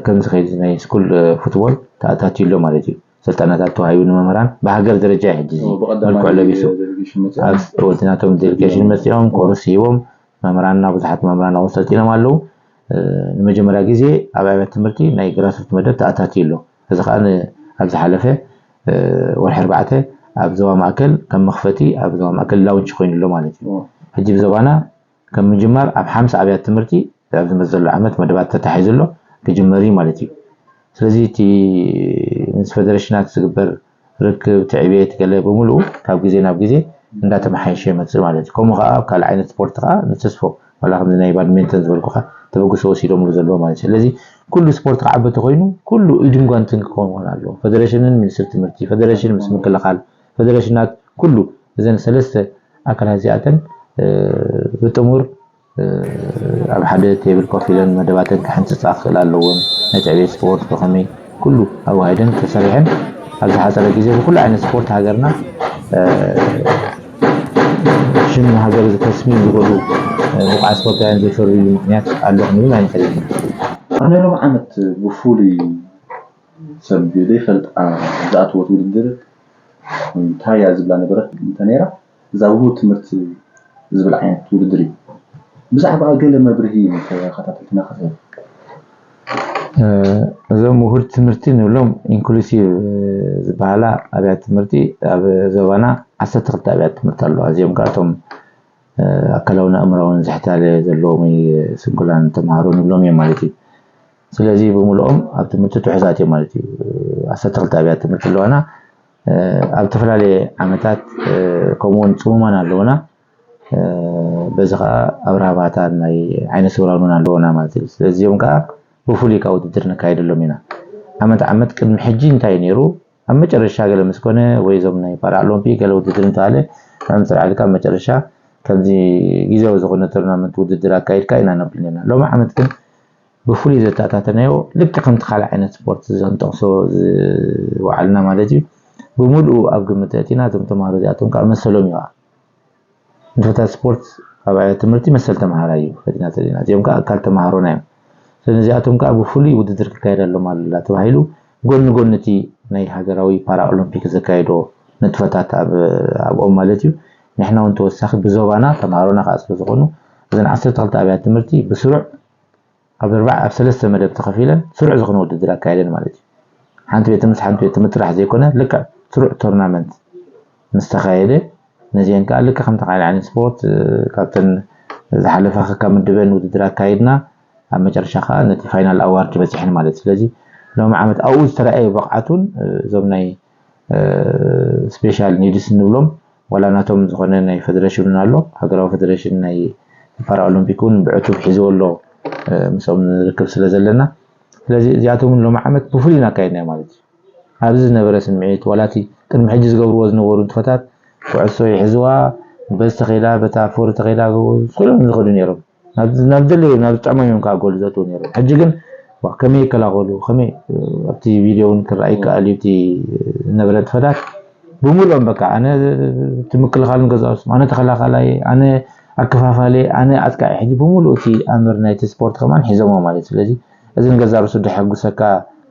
ከምዚ ከይዲ ናይ ስኩል ፉትቦል ተኣታትዩ ኣሎ ማለት እዩ። ስልጠናታት ተዋሂቡ ንመምህራን ብሃገር ደረጃ እዩ ሕጂ እዚ መልክዑ ለቢሱ። ኣብ ናቶም ዴሊጌሽን መፂኦም ኮርስ ሂቦም መምህራንና ብዙሓት መምህራን ኣብኡ ሰልጢኖም ኣለዉ። ንመጀመርያ ግዜ ኣብ ኣብያተ ትምህርቲ ናይ ግራስሩት መደብ ተኣታትዩ ኣሎ። እዚ ከዓ ኣብ ዝሓለፈ ወርሒ ኣርባዕተ ኣብ ዞባ ማእከል ከም መኽፈቲ ኣብ ዞባ ማእከል ላውንች ኮይኑ ኣሎ ማለት እዩ። ሕጂ ብዞባና ከም ምጅማር ኣብ ሓምሳ ኣብያተ ትምህርቲ ኣብዚ መፅእ ዘሎ ዓመት መደባት ተታሒዙ ኣሎ ክጅመር እዩ ማለት እዩ። ስለዚ እቲ ምስ ፌደሬሽናት ዝግበር ርክብ፣ ትዕቤት፣ ገለ ብምሉኡ ካብ ግዜ ናብ ግዜ እንዳተመሓየሸ ይመፅእ ማለት እዩ። ከምኡ ከዓ ኣብ ካልእ ዓይነት ስፖርት ከዓ ንትስፎ ዋላ ከምዚ ናይ ባድሜንተን ዝበልኩኻ ተበግሶ ወሲዶምሉ ዘለዎ ማለት እዩ። ስለዚ ኩሉ ስፖርት ክዓቢ ተኮይኑ ኩሉ ኢድን ጓንትን ክኸውን ኣለዎ። ፌደሬሽንን ሚኒስትሪ ትምህርቲ፣ ፌደሬሽን ምስ ምክልኻል፣ ፌደሬሽናት ኩሉ እዘን ሰለስተ ኣካላት እዚኣተን ብጥሙር ኣብ ሓደ ቴብል ኮፍ ኢለን መደባተን ክሕንፅፃ ክኽእል ኣለዎን ነቲ ዕቤት ስፖርት ብኸመይ ኩሉ ኣዋሂደን ተሰሪሐን ኣብ ዝሓፀረ ግዜ ብኩሉ ዓይነት ስፖርት ሃገርና ሽም ሃገር ዝከስሚ ዝኽእሉ ብቑዓት ስፖርታውያን ዘይፈርይሉ ምክንያት ኣሎ ክንብል ኣይንኽእል ኢና። ኣብ ናይ ሎም ዓመት ብፍሉይ ሰብ ዘይፈልጣ ዝኣተወት ውድድር እንታይ እያ ዝብላ ነበረት እንተነይራ እዛ ውህብ ትምህርቲ ዝብል ዓይነት ውድድር እዩ። ብዛዕባ ገለ መብርሂ ንተኸታተልትና ክትህብ። እዞም ውሁድ ትምህርቲ ንብሎም ኢንክሉሲቭ ዝበሃላ ኣብያት ትምህርቲ ኣብ ዞባና ዓሰርተ ክልተ ኣብያት ትምህርቲ ኣለዋ። እዚኦም ከዓ እቶም ኣካላውን ኣእምራውን ዝሕታለ ዘለዎም ወይ ስንኩላን ተምሃሮ ንብሎም እዮም ማለት እዩ። ስለዚ ብምልኦም ኣብ ትምህርቲ ትሑዛት እዮም ማለት እዩ። ዓሰርተ ክልተ ኣብያት ትምህርቲ ኣለዋና ኣብ ዝተፈላለየ ዓመታት ከምኡውን ፅሙማን ኣለውና በዚ ከዓ ኣብራባታ ናይ ዓይነ ስውራን እውን ኣለውና ማለት እዩ። ስለዚኦም ከዓ ብፍሉይ ካብ ውድድር ነካይደሎም ኢና። ዓመት ዓመት ቅድሚ ሕጂ እንታይ ነይሩ ኣብ መጨረሻ ገለ ምስ ኮነ ወይ እዞም ናይ ፓራኦሎምፒክ ገለ ውድድር እንተሃለ ምዕም ፅርዓልካ ኣብ መጨረሻ ከምዚ ግዜያዊ ዝኾነ ቶርናመንት ውድድር ኣካይድካ ኢና ነብል ነርና። ሎሚ ዓመት ግን ብፍሉይ ዘተኣታተናዮ ልክዕ ከምቲ ካልእ ዓይነት ስፖርት ዘንጠቕሶ ዝወዓልና ማለት እዩ ብምልኡ ኣብ ግምት ኣእቲና እዞም ተምሃሮ እዚኣቶም ከዓ መሰሎም እዩ ከዓ ንጥፈታት ስፖርት ኣብ ትምህርቲ መሰል ተምሃራይ እዩ ፈጢና ተሪና እዚኦም ከዓ ኣካል ተምሃሮና እዮም ስለዚ እዚኣቶም ከዓ ብፍሉይ ውድድር ክካየድ ኣሎም ኣላ ተባሂሉ ጎኒ ጎኒ እቲ ናይ ሃገራዊ ፓራኦሎምፒክ ዘካየዶ ንጥፈታት ኣብኦም ማለት እዩ ንሕና እውን ተወሳኺ ብዞባና ተምሃሮና ከዓ ስለዝኾኑ እዘን ዓሰርተ ክልተ ኣብያት ትምህርቲ ብስሩዕ ኣብ ኣርባዕ ኣብ ሰለስተ መደብ ተኸፊለን ስሩዕ ዝኾነ ውድድር ኣካየደን ማለት እዩ። ሓንቲ ቤት ትምህርቲ ሓንቲ ቤት ትምህርቲ ጥራሕ ዘይኮነ ልክዕ ስሩዕ ቶርናመንት ምስ ተኻየደ ነዚአን ከዓ ልክዕ ከምቲ ካልእ ዓይነት ስፖርት ካብተን ዝሓለፈ ከካ ምድበን ውድድር ኣካይድና ኣብ መጨረሻ ከዓ ነቲ ፋይናል ኣዋርድ በፂሐን ማለት እዩ። ስለዚ ሎም ዓመት ኣብኡ ዝተረኣየ ብቕዓት እውን እዞም ናይ ስፔሻል ኒድስ እንብሎም ዋላ ናቶም ዝኾነ ናይ ፌደሬሽን እውን ኣሎ፣ ሃገራዊ ፌደሬሽን ናይ ፓራኦሎምፒክ እውን ብዕቱብ ሒዝዎ ኣሎ ምስኦም ንርክብ ስለ ዘለና። ስለዚ እዚኣቶም እውን ሎም ዓመት ብፍሉይ ኢና ኣካይድናዮ ማለት እዩ። ኣብዚ ዝነበረ ስምዒት ዋላ እቲ ቅድሚ ሕጂ ዝገብርዎ ዝነበሩ ንጥፈታት ኩዕሶ ይሕዝዋ፣ በዚ ተኸይዳ በታ ፎር ተኸይዳ ኮይኖም ዝኸዱ ነይሮም። ናብ ናብ ዘለዩ ናብ ዝጠዕሞም እዮም ከዓ ጎል ዘእትዉ ነይሮም። ሕጂ ግን ዋ፣ ከመይ ይከላኸሉ ከመይ ኣብቲ ቪድዮ እውን ክረኣ ይከኣል እዩ። እቲ ዝነበረ ንጥፈታት ብምሉኦም በቃ ኣነ እቲ ምክልኻል ንገዛእ ርእሶም ኣነ ተኸላኻላይ ኣነ ኣከፋፋሊ ኣነ ኣጥቃዒ ሕጂ ብምሉእ እቲ ኣምር ናይቲ ስፖርት ከማን ሒዞሞ ማለት እዩ። ስለዚ እዚ ንገዛእ ርእሱ ደሐጉሰካ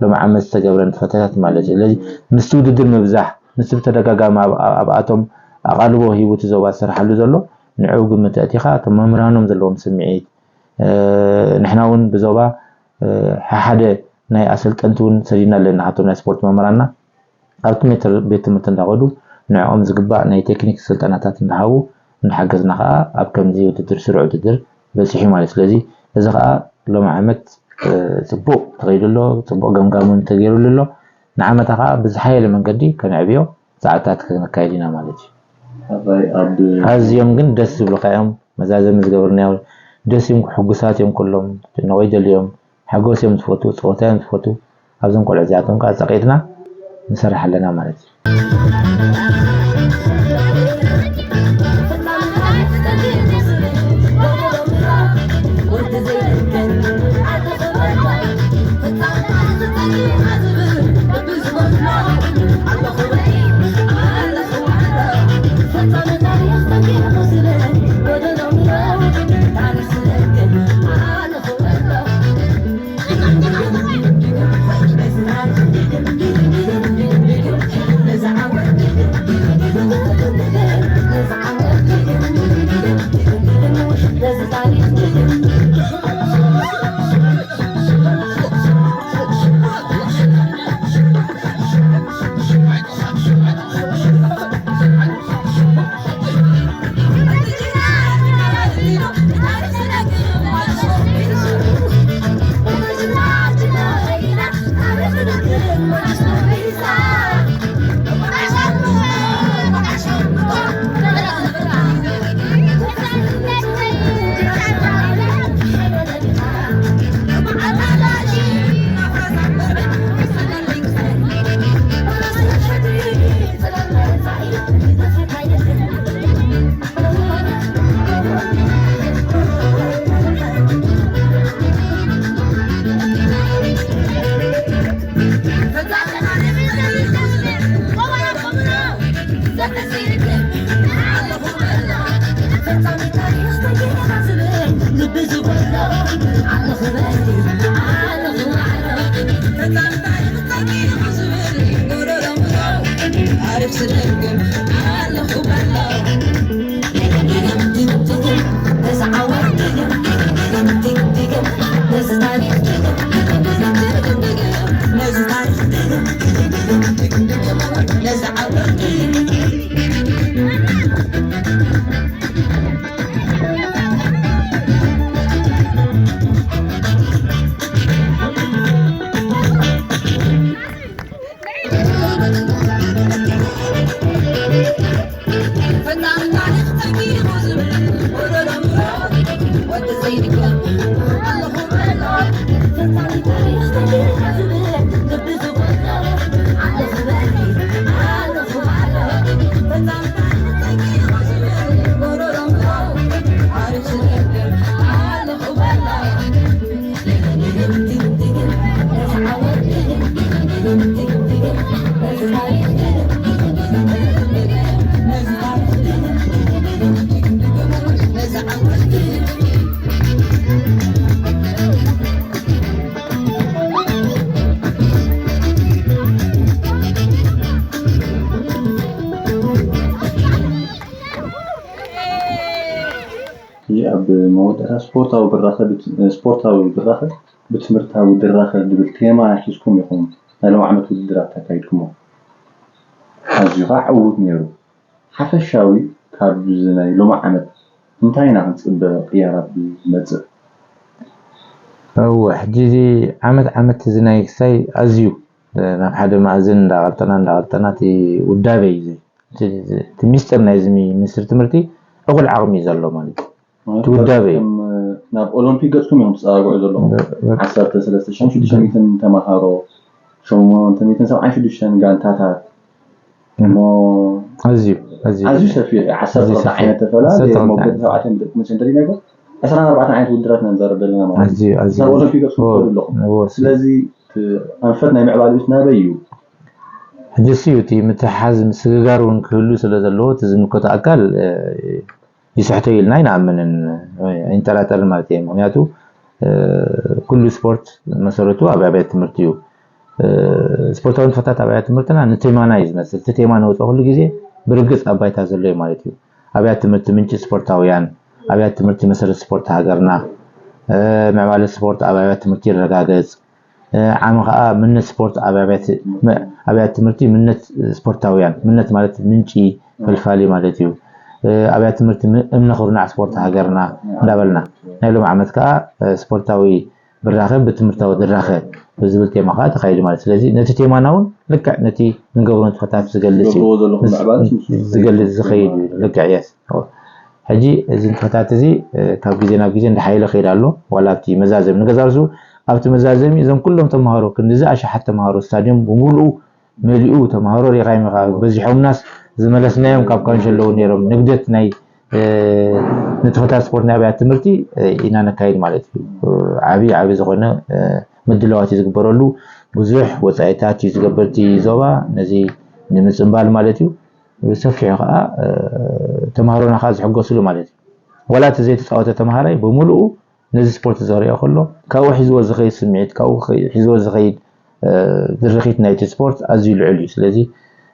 ሎም ዓመት ዝተገብረ ንጥፈታት ማለት እዩ። ስለዚ ምስቲ ውድድር ምብዛሕ ምስቲ ብተደጋጋሚ ኣብኣቶም ኣቓልቦ ሂቡ እቲ ዞባ ዝሰርሓሉ ዘሎ ንዕኡ ግምት ኣእቲኻ እቶም መምህራኖም ዘለዎም ስምዒት ንሕና እውን ብዞባ ሓደ ናይ ኣሰልጠንቲ እውን ሰዲድና ኣለና ካብቶም ናይ ስፖርት መምህራንና ኣብቲ ቤት ትምህርቲ እንዳኸዱ ንዕኦም ዝግባእ ናይ ቴክኒክ ስልጠናታት እንዳሃቡ እንዳሓገዝና ከዓ ኣብ ከምዚ ውድድር ስሩዕ ውድድር በፂሑ ማለት ስለዚ እዚ ከዓ ሎም ዓመት ፅቡቕ ተኸይዱ ኣሎ ፅቡቕ ገምጋም እውን ተገይሩሉ ኣሎ ንዓመታ ከዓ ብዝሓየለ መንገዲ ከነዕብዮ ፃዕታት ከነካይድ ኢና ማለት እዩ ኣዝዮም ግን ደስ ዝብሉካ እዮም መዛዘሚ ዝገበርናዮ ደስ እዮም ሕጉሳት እዮም ኩሎም ነወይ ደልዮም ሓጎስ እዮም ዝፈቱ ፀወታ እዮም ዝፈቱ ኣብዞም ቆልዑ እዚኣቶም ከዓ ፀቂጥና ንሰርሕ ኣለና ማለት እዩ ሕጂ ኣብ መወዳእታ ስፖርታዊ ብራኸ ስፖርታዊ ብራኸ ብትምህርታዊ ድራኸ ዝብል ቴማ ሒዝኩም ኢኹም ናይ ሎም ዓመት ውድድራት ኣካይድኩሞ። ኣዝዩ ከዓ ዕዉት ነይሩ። ሓፈሻዊ ካብዚ ናይ ሎም ዓመት እንታይ ኢና ክንፅበ ቅያራት ዝመፅእ? እወ፣ ሕጂ እዚ ዓመት ዓመት እዚ ናይ ክሳይ ኣዝዩ ናብ ሓደ ማእዝን እንዳቐርጠና እንዳቐርጠና እቲ ውዳበ እዩ። እዚ እቲ ሚስጥር ናይዚ ሚኒስትሪ ትምህርቲ እኹል ዓቕሚ እዩ ዘሎ ማለት እዩ። እቲ ውዳበ እዩ። ናብ ኦሎምፒክ ገፅኩም እዮም ትፀጋግዑ ዘለኹም። ዓሰርተ ሰለስተ ሽሕን ሽዱሽተ ሚእትን ተምሃሮ፣ ሸሞንተ ሚእትን ሰብዓን ሽዱሽተን ጋንታታት፣ ኣዝዩ ኣዝዩ ኣዝዩ ሰፊሕ ዓሰርተ ክልተ ዓይነት ተፈላለየ ሞገዲ ሰብዓተ ምጥጥን ሴንተር ይነገር ዕስራን ኣርባዕተን ዓይነት ውድድራት ኢና ንዛረብ ዘለና ማለት እዩ። ኣዝዩ ኣዝዩ ናብ ኦሎምፒክ ገፅኩም ትኸዱ ኣለኹም። ስለዚ እቲ ኣንፈት ናይ ምዕባለ ናበይ እዩ? ሕጂ እሱ እዩ እቲ ምትሕሓዝ ምስግጋር እውን ክህሉ ስለ ዘለዎ እቲ ዝምልከቶ ኣካል ይስሕቶ ኢልና ኣይንኣምንን ኣይንጠራጠርን ማለት እየ። ምክንያቱ ኩሉ ስፖርት መሰረቱ ኣብ ኣብያተ ትምህርቲ እዩ። ስፖርታዊ ንጥፈታት ኣብ ኣብያተ ትምህርትና ንቴማና እዩ ዝመስል። እቲ ቴማ ነውፅኦ ኩሉ ግዜ ብርግፅ ኣብ ባይታ ዘሎ እዩ ማለት እዩ። ኣብያተ ትምህርቲ ምንጪ ስፖርታውያን፣ ኣብያተ ትምህርቲ መሰረት ስፖርት ሃገርና፣ ምዕባለ ስፖርት ኣብ ኣብያተ ትምህርቲ ይረጋገፅ። ዓሚ ከዓ ምነት ስፖርት ኣብ ኣብያተ ትምህርቲ ምነት ስፖርታውያን፣ ምነት ማለት ምንጪ ፈልፋሊ ማለት እዩ። ኣብያተ ትምህርቲ እምነ ኩርናዕ ስፖርት ሃገርና እንዳበልና ናይ ሎም ዓመት ከዓ ስፖርታዊ ብራኸ ብትምህርታዊ ድራኸ ብዝብል ቴማ ከዓ ተካይዱ ማለት። ስለዚ ነቲ ቴማና እውን ልክዕ ነቲ ንገብሮ ንጥፈታት ዝገልፅ እዩ። ዝገልፅ ዝኸይድ እዩ። ልክዕ የስ ሕጂ እዚ ንጥፈታት እዚ ካብ ግዜ ናብ ግዜ እንዳሓየለ ከይድ ኣሎ። ዋላ ኣብቲ መዛዘሚ ንገዛ ርሱ ኣብቲ መዛዘሚ እዞም ኩሎም ተምሃሮ ክንዲዚ ኣሽሓት ተምሃሮ ስታድዮም ብምሉኡ መሊኡ ተምሃሮ ሪኻዮም ኢኻ። በዚሖምናስ ዝመለስናዮም ካብ ካንሸ ኣለዉ ነይሮም። ንግደት ናይ ንጥፈታት ስፖርት ናይ ኣብያት ትምህርቲ ኢና ነካይድ ማለት እዩ። ዓብዪ ዓብዪ ዝኾነ ምድላዋት እዩ ዝግበረሉ። ብዙሕ ወፃኢታት እዩ ዝገብር እቲ ዞባ ነዚ ንምፅምባል ማለት እዩ። ብሰፊሑ ከዓ ተምሃሮና ከዓ ዝሕገስሉ ማለት እዩ። ዋላ እቲ ዘይተፃወተ ተምሃራይ ብምሉኡ ነዚ ስፖርት እዚ ክሪኦ ከሎ ካብኡ ሒዝዎ ዝኸይድ ስምዒት ካብኡ ሒዝዎ ዝኸይድ ድርኺት ናይቲ ስፖርት ኣዝዩ ልዑል እዩ። ስለዚ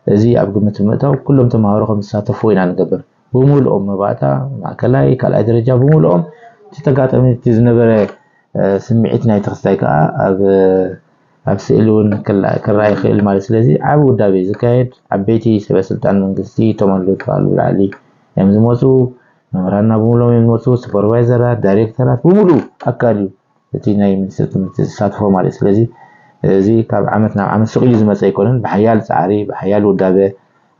እዚ ኣብ ግምት ብምእታው ኩሎም ተምሃሮ ከም ዝሳተፍዎ ኢና ንገብር። ብምሉኦም መባእታ፣ ማእከላይ፣ ካልኣይ ደረጃ ብምሉኦም እቲ ተጋጣሚ እቲ ዝነበረ ስምዒት ናይቲ ክስታይ ከዓ ኣብ ኣብ ስእሊ እውን ክረኣ ይኽእል ማለት። ስለዚ ዓቢ ውዳቤ እዩ ዝካየድ። ዓበይቲ ሰበ ስልጣን መንግስቲ እቶም ኣለዉ ዝበሃሉ ላዕሊ እዮም ዝመፁ። መምህራንና ብምሎም እዮም ዝመፁ። ሱፐርቫይዘራት፣ ዳይሬክተራት ብምሉኡ ኣካል እዩ እቲ ናይ ሚኒስትሪ ትምህርቲ ዝሳትፎ ማለት። ስለዚ እዚ ካብ ዓመት ናብ ዓመት ስቕ ኢሉ ዝመፀ ኣይኮነን። ብሓያል ፃዕሪ፣ ብሓያል ውዳበ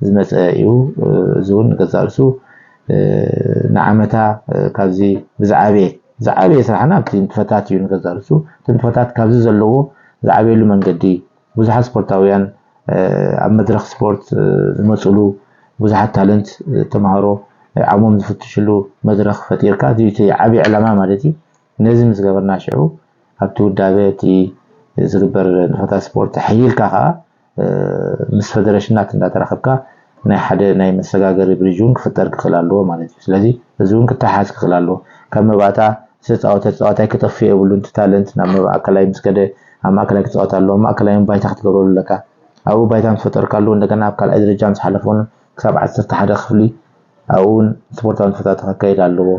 ዝመፀ እዩ። እዚ እውን ንገዛእ ርእሱ ንዓመታ ካብዚ ብዝዓበየ ዝዓበየ ስራሕና ኣብቲ ንጥፈታት እዩ። ንገዛእ ርእሱ እቲ ንጥፈታት ካብዚ ዘለዎ ዝዓበየሉ መንገዲ ብዙሓት ስፖርታውያን ኣብ መድረኽ ስፖርት ዝመፅሉ ብዙሓት ታለንት ተምሃሮ ዓቕሞም ዝፍትሽሉ መድረኽ ፈጢርካ እዚ እቲ ዓብዪ ዕላማ ማለት እዩ። ነዚ ምስ ገበርና ሽዑ ኣብቲ ውዳበ እቲ ዝግበር ንጥፈታት ስፖርት ኣሕይልካ ከዓ ምስ ፈደረሽናት እንዳተራኸብካ ናይ ሓደ ናይ መሰጋገሪ ብሪጅ እውን ክፍጠር ክኽእል ኣለዎ ማለት እዩ። ስለዚ እዚ እውን ክተሓዝ ክኽእል ኣለዎ። ካብ መባእታ ዝተፃወተ ተፃዋታይ ክጠፍእ የብሉን። እቲ ታለንት ናብ ማእከላይ ምስ ከደ ኣብ ማእከላይ ክፃወት ኣለዎ። ማእከላይ እውን ባይታ ክትገብረሉ ኣለካ። ኣብኡ ባይታ ምስ ፈጠርካሉ እንደገና ኣብ ካልኣይ ደረጃ ምስ ሓለፈ እውን ክሳብ ዓሰርተ ሓደ ክፍሊ ኣብኡ እውን ስፖርታዊ ንጥፈታት ከካይድ ኣለዎ።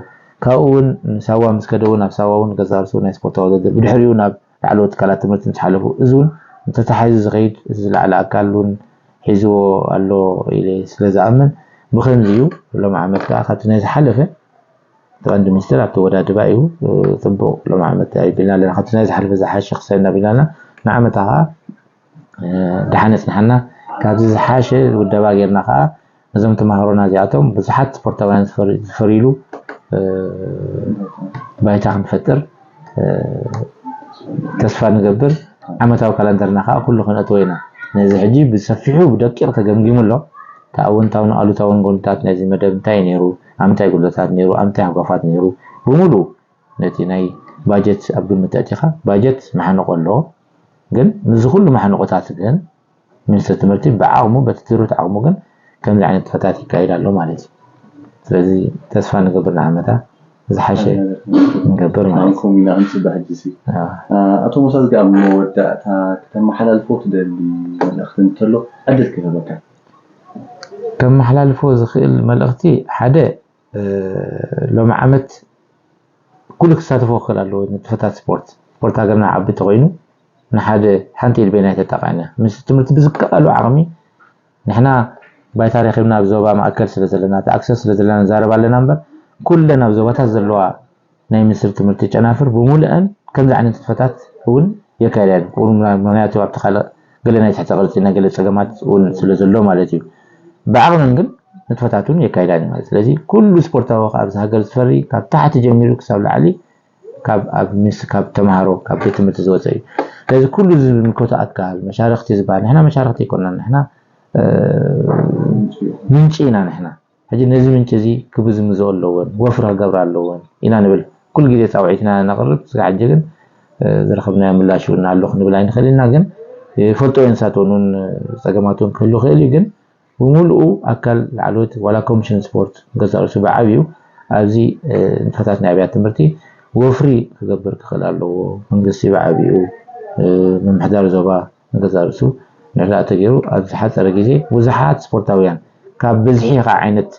ካብኡ እውን ንሳዋ ምስ ከደ እውን ኣብ ሳዋ እውን ገዛ ርእሱ ናይ ስፖርታዊ ውድድር ብድሕሪኡ ናብ ላዕለዎት ትካላት ትምህርቲ ምስ ሓለፉ እዚ እውን ተተሓሒዙ ዝኸይድ እቲ ዝለዓለ ኣካል እውን ሒዝዎ ኣሎ ኢለ ስለ ዝኣምን ብኸምዚ እዩ። ሎም ዓመት ከዓ ካብቲ ናይ ዝሓለፈ እቲ ቀንዲ ሚኒስትር ኣብቲ ወዳድባ እዩ። ፅቡቕ ሎም ዓመት ኣይቢልና ኣለና ካብቲ ናይ ዝሓለፈ ዝሓሸ ክሳይ እናቢልና ኣለና ንዓመታ ከዓ ደሓነ ፅንሓና ካብዚ ዝሓሸ ውደባ ጌርና ከዓ ነዞም ተምሃሮና እዚኣቶም ብዙሓት ስፖርታውያን ዝፈርይሉ ባይታ ክንፈጥር ተስፋ ንገብር። ዓመታዊ ካላንደርና ከዓ ኩሉ ክነእትዎ ኢና። ነዚ ሕጂ ብሰፊሑ ብደቂቕ ተገምጊሙ ኣሎ። እቲ ኣወንታውን ኣሉታውን ጎንታት ናይዚ መደብ እንታይ ነይሩ፣ ኣብ ምንታይ ጉድለታት ነይሩ፣ ኣብ ምንታይ ሃጓፋት ነይሩ ብምሉኡ ነቲ ናይ ባጀት ኣብ ግምት ኣእቲኻ ባጀት ማሕንቆ ኣለዎ። ግን ምስዚ ኩሉ ማሕንቆታት ግን ሚኒስትሪ ትምህርቲ ብዓቕሙ በቲ ድሩት ዓቕሙ ግን ከምዚ ዓይነት ንጥፈታት ይካየድ ኣሎ ማለት እዩ። ስለዚ ተስፋ ንገብር ንዓመታ ዝሓሸ ንገብር ማለት እዩ። ከምኡ ኢና ክንፅበ ሕጂ ሲ ኣቶ ሙሳ እዚ ኣብ መወዳእታ ክተመሓላልፎ ትደሊ መልእኽቲ እንተሎ ዕድል ክህበካ። ከመሓላልፎ ዝኽእል መልእኽቲ ሓደ ሎሚ ዓመት ኩሉ ክሳተፎ ክኽእል ኣለዎ። ንጥፈታት ስፖርት ስፖርት ሃገርና ዓቢ ተኮይኑ ንሓደ ሓንቲ ኢድ በይና ኣይተጣቕዕን እያ። ምስ ትምህርቲ ብዝከኣሉ ዓቕሚ ንሕና ባይታ ረኺብና ኣብ ዞባ ማእከል ስለ ዘለና እቲ ኣክሰስ ስለ ዘለና ንዛረብ ኣለና እምበር ኩለን ኣብ ዞባታት ዘለዋ ናይ ሚኒስትሪ ትምህርቲ ጨናፍር ብምሉአን ከምዚ ዓይነት ንጥፈታት እውን የካይዳ እየን። ምክንያቱ ኣብቲ ካልእ ገለ ናይ ትሕተ ቅርጺ ናይ ገለ ጸገማት እውን ስለ ዘሎ ማለት እዩ። ብዓቕመን ግን ንጥፈታት እውን የካይዳ እየን ማለት። ስለዚ ኩሉ ስፖርታዊ ኣብዚ ሃገር ዝፈሪ ካብ ታሕቲ ጀሚሩ ክሳብ ላዕሊ ካብ ኣብ ሚስ ካብ ተምሃሮ ካብ ቤት ትምህርቲ ዝወፀ እዩ። ስለዚ ኩሉ ዝምልከቶ ኣካል መሻርክቲ ዝበሃል ንሕና መሻርክቲ ኣይኮናን፣ ንሕና ምንጪ ኢና ንሕና። ሕጂ ነዚ ምንጪ እዚ ክብዝምዝኦ ኣለወን፣ ወፍሪ ክገብራ ኣለወን ኢና ንብል። ኩሉ ግዜ ፃውዒትና ነቕርብ። ስጋዕ ሕጂ ግን ዝረኸብናዮ ምላሽ እውን ኣሎ ክንብል ኣይንኽእል ኢና። ግን ይፈልጦ እየን ንሳተን እውን ፀገማት እውን ክህሉ ይኽእል እዩ። ግን ብምሉኡ ኣካል ላዕለዎት ዋላ ኮሚሽን ስፖርት ገዛእ ርእሱ ብዓብዩ ኣብዚ ንጥፈታት ናይ ኣብያት ትምህርቲ ወፍሪ ክገብር ክኽእል ኣለዎ። መንግስቲ ብዓብዩ ምምሕዳር ዞባ ንገዛእ ርእሱ ንዕዳእ ተገይሩ ኣብ ዝሓፀረ ግዜ ብዙሓት ስፖርታውያን ካብ ብዝሒ ከዓ ዓይነት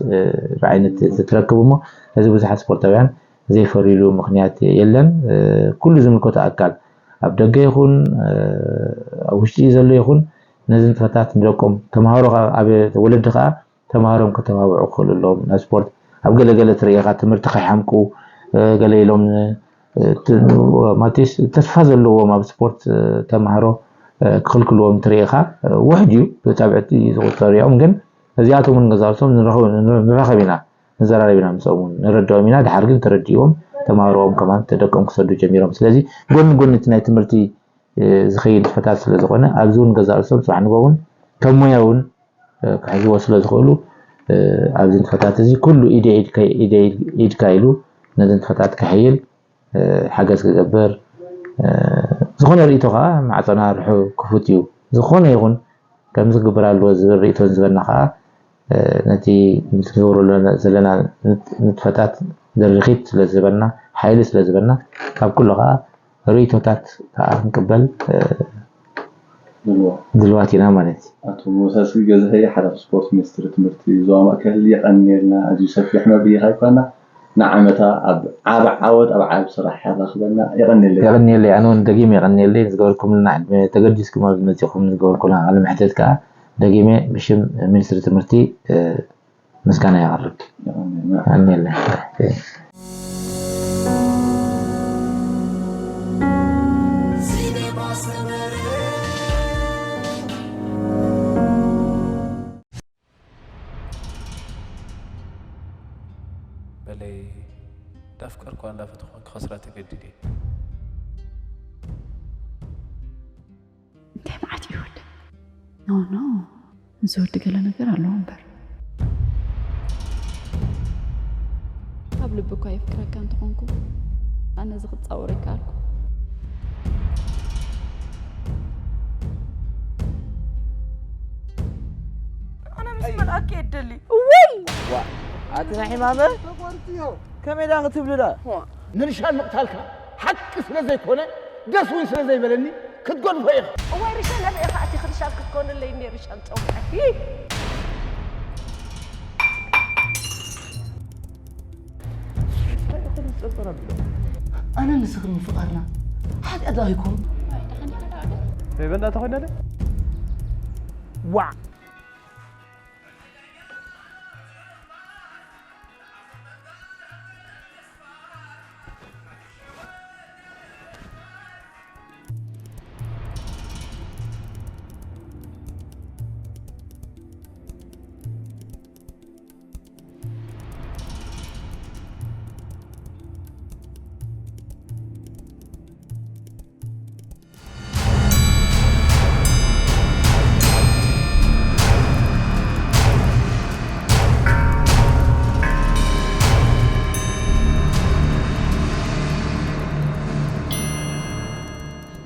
ብዓይነት ትረክብ እሞ እዚ ብዙሓት ስፖርታውያን ዘይፈርይሉ ምኽንያት የለን። ኩሉ ዝምልከቶ ኣካል ኣብ ደገ ይኹን ኣብ ውሽጢ ዘሎ ይኹን ነዚ ንጥፈታት ንደቆም ተምሃሮ ኣብ ወለዲ ከዓ ተምሃሮም ከተባብዑ ክኽእሉ ኣለዎም ናብ ስፖርት ኣብ ገለገለ ትርኢኻ ትምህርቲ ከይሓምቁ ገለ ኢሎም ማቴስ ተስፋ ዘለዎም ኣብ ስፖርት ተምሃሮ ክኽልክልዎም ትርኢኻ ውሕድ እዩ ብፃብዕቲ ዝቁፀሩ እዮም ግን እዚኣቶም እውን ገዛርሶም ንራኸብ ኢና ንዘራረብ ኢና ምስኦም እውን ንረድኦም ኢና ድሓር ግን ተረዲዎም ተምሃሮኦም ከማን ተደቆም ክሰዱ ጀሚሮም ስለዚ ጎኒ ጎኒ እቲ ናይ ትምህርቲ ዝኸይድ ንጥፈታት ስለ ዝኾነ ኣብዚ እውን ገዛርሶም ፅባሕ ንጎ እውን ከም ሞያ እውን ክሕዝዎ ስለ ዝኽእሉ ኣብዚ ንጥፈታት እዚ ኩሉ ኢደ ኢድካ ኢሉ ነዚ ንጥፈታት ክሕይል ሓገዝ ክገብር ዝኾነ ርእቶ ከዓ ማዕፀና ርሑ ክፉት እዩ ዝኾነ ይኹን ከምዚ ክግበር ኣለዎ ዝብል ርእቶ ዝበና ከዓ ነቲ ንገብሮ ዘለና ንጥፈታት ድርኺት ስለ ዝበና ሓይሊ ስለ ዝበና ካብ ኩሉ ከዓ ርእቶታት ከዓ ክንቅበል ድልዋት ኢና ማለት እዩ። ኣቶ ሞሳ ስግገዝሀይ ሓላፊ ስፖርት ሚኒስትሪ ትምህርቲ ዞባ ማእከል የቐንየልና። ኣዝዩ ሰፊሕ መብርሂ ኣይኮና ንዓመታ ኣብ ዓቢ ዓወት ኣብ ዓቢ ስራሕ የራኽበና። የቐንየለይ። የቐንየለይ ኣነ እውን ደጊም የቐንየለይ ዝገበርኩምልና ዕድመ ተገዲስኩም ኣብዚ መጺኹም ዝገበርኩልና ቃለ መሕተት ከዓ ደጊመ ብሽም ሚኒስትሪ ትምህርቲ ምስጋና የቕርብ። በለይ ዳፍቀርኳ እንዳፈተኹ ክኸስራ ተገዲደ። እንታይ መዓት እዩ ወደ ኖ ኖ እዚ ወዲ ገለ ነገር ኣለዎ እምበር ካብ ልቢ እኳ የፍቅረካ እንተኾንኩ ኣነ እዚ ክፃወሮ ይከኣልኩ ኣነ ምስ መልኣክ እየ ደሊ እወይ ኣቲ ናይ ሕማመ ከመይ ዳ ክትብልላ ንርሻን ምቕታልካ ሓቂ ስለ ዘይኮነ ደስ እውን ስለ ዘይበለኒ ክትገድፎ ኢኻ። እዋይ ርሻን ኣበይ ኢኻ ኣቲኺ ርሻን ክትኮንለይ እኒ ርሻን ፀውዐኪ። እንታይ ኢኹም ዝፅርፅር ኣቢሎም? ኣነ ንስኽን ምፍቓርና ሓጢኣት ዶ ኣይኮን? በእናትህ ኾይናለ ዋዕ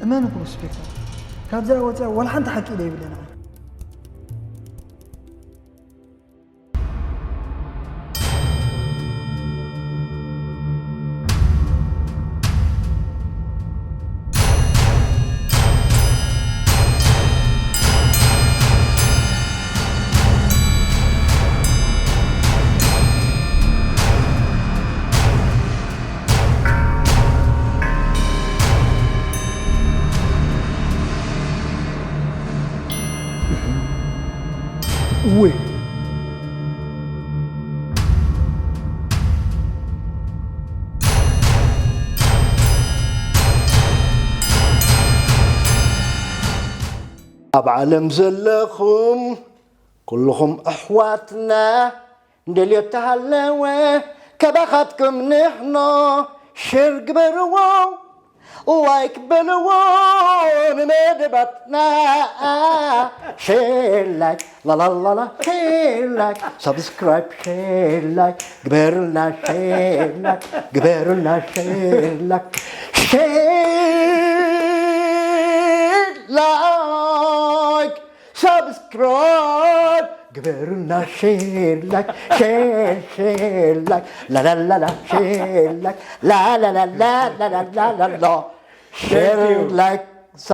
እመኒ ፕሮስፔክተር፣ ካብዚኣ ወፂኣ ዋላ ሓንቲ ሓቂ ኢለ የብለይ ንዓይ። እወ ኣብ ዓለም ዘለኹም ኩልኹም ኣሕዋትና፣ እንደልዮ ተሃለወ ካባኻትኩም ንሕኖ። ሸር ግበርዎ፣ ላይክ በልዎ ንመደባትና። ሸር ላይክ፣ ላላላላ፣ ሸር ላይክ፣ ሳብስክራይብ፣ ሸር ላይክ ግበሩልና፣ ሸር ላይክ ግበሩልና፣ ሸር ላይክ፣ ሸር ላይክ፣ ሳብስክራይብ ግበሩልና፣ ሸር ላይክ፣ ሸር፣ ሸር ላይክ፣ ላላላላ፣ ሸር ላይክ፣ ላላላላላላላ፣ ሸር ላይክ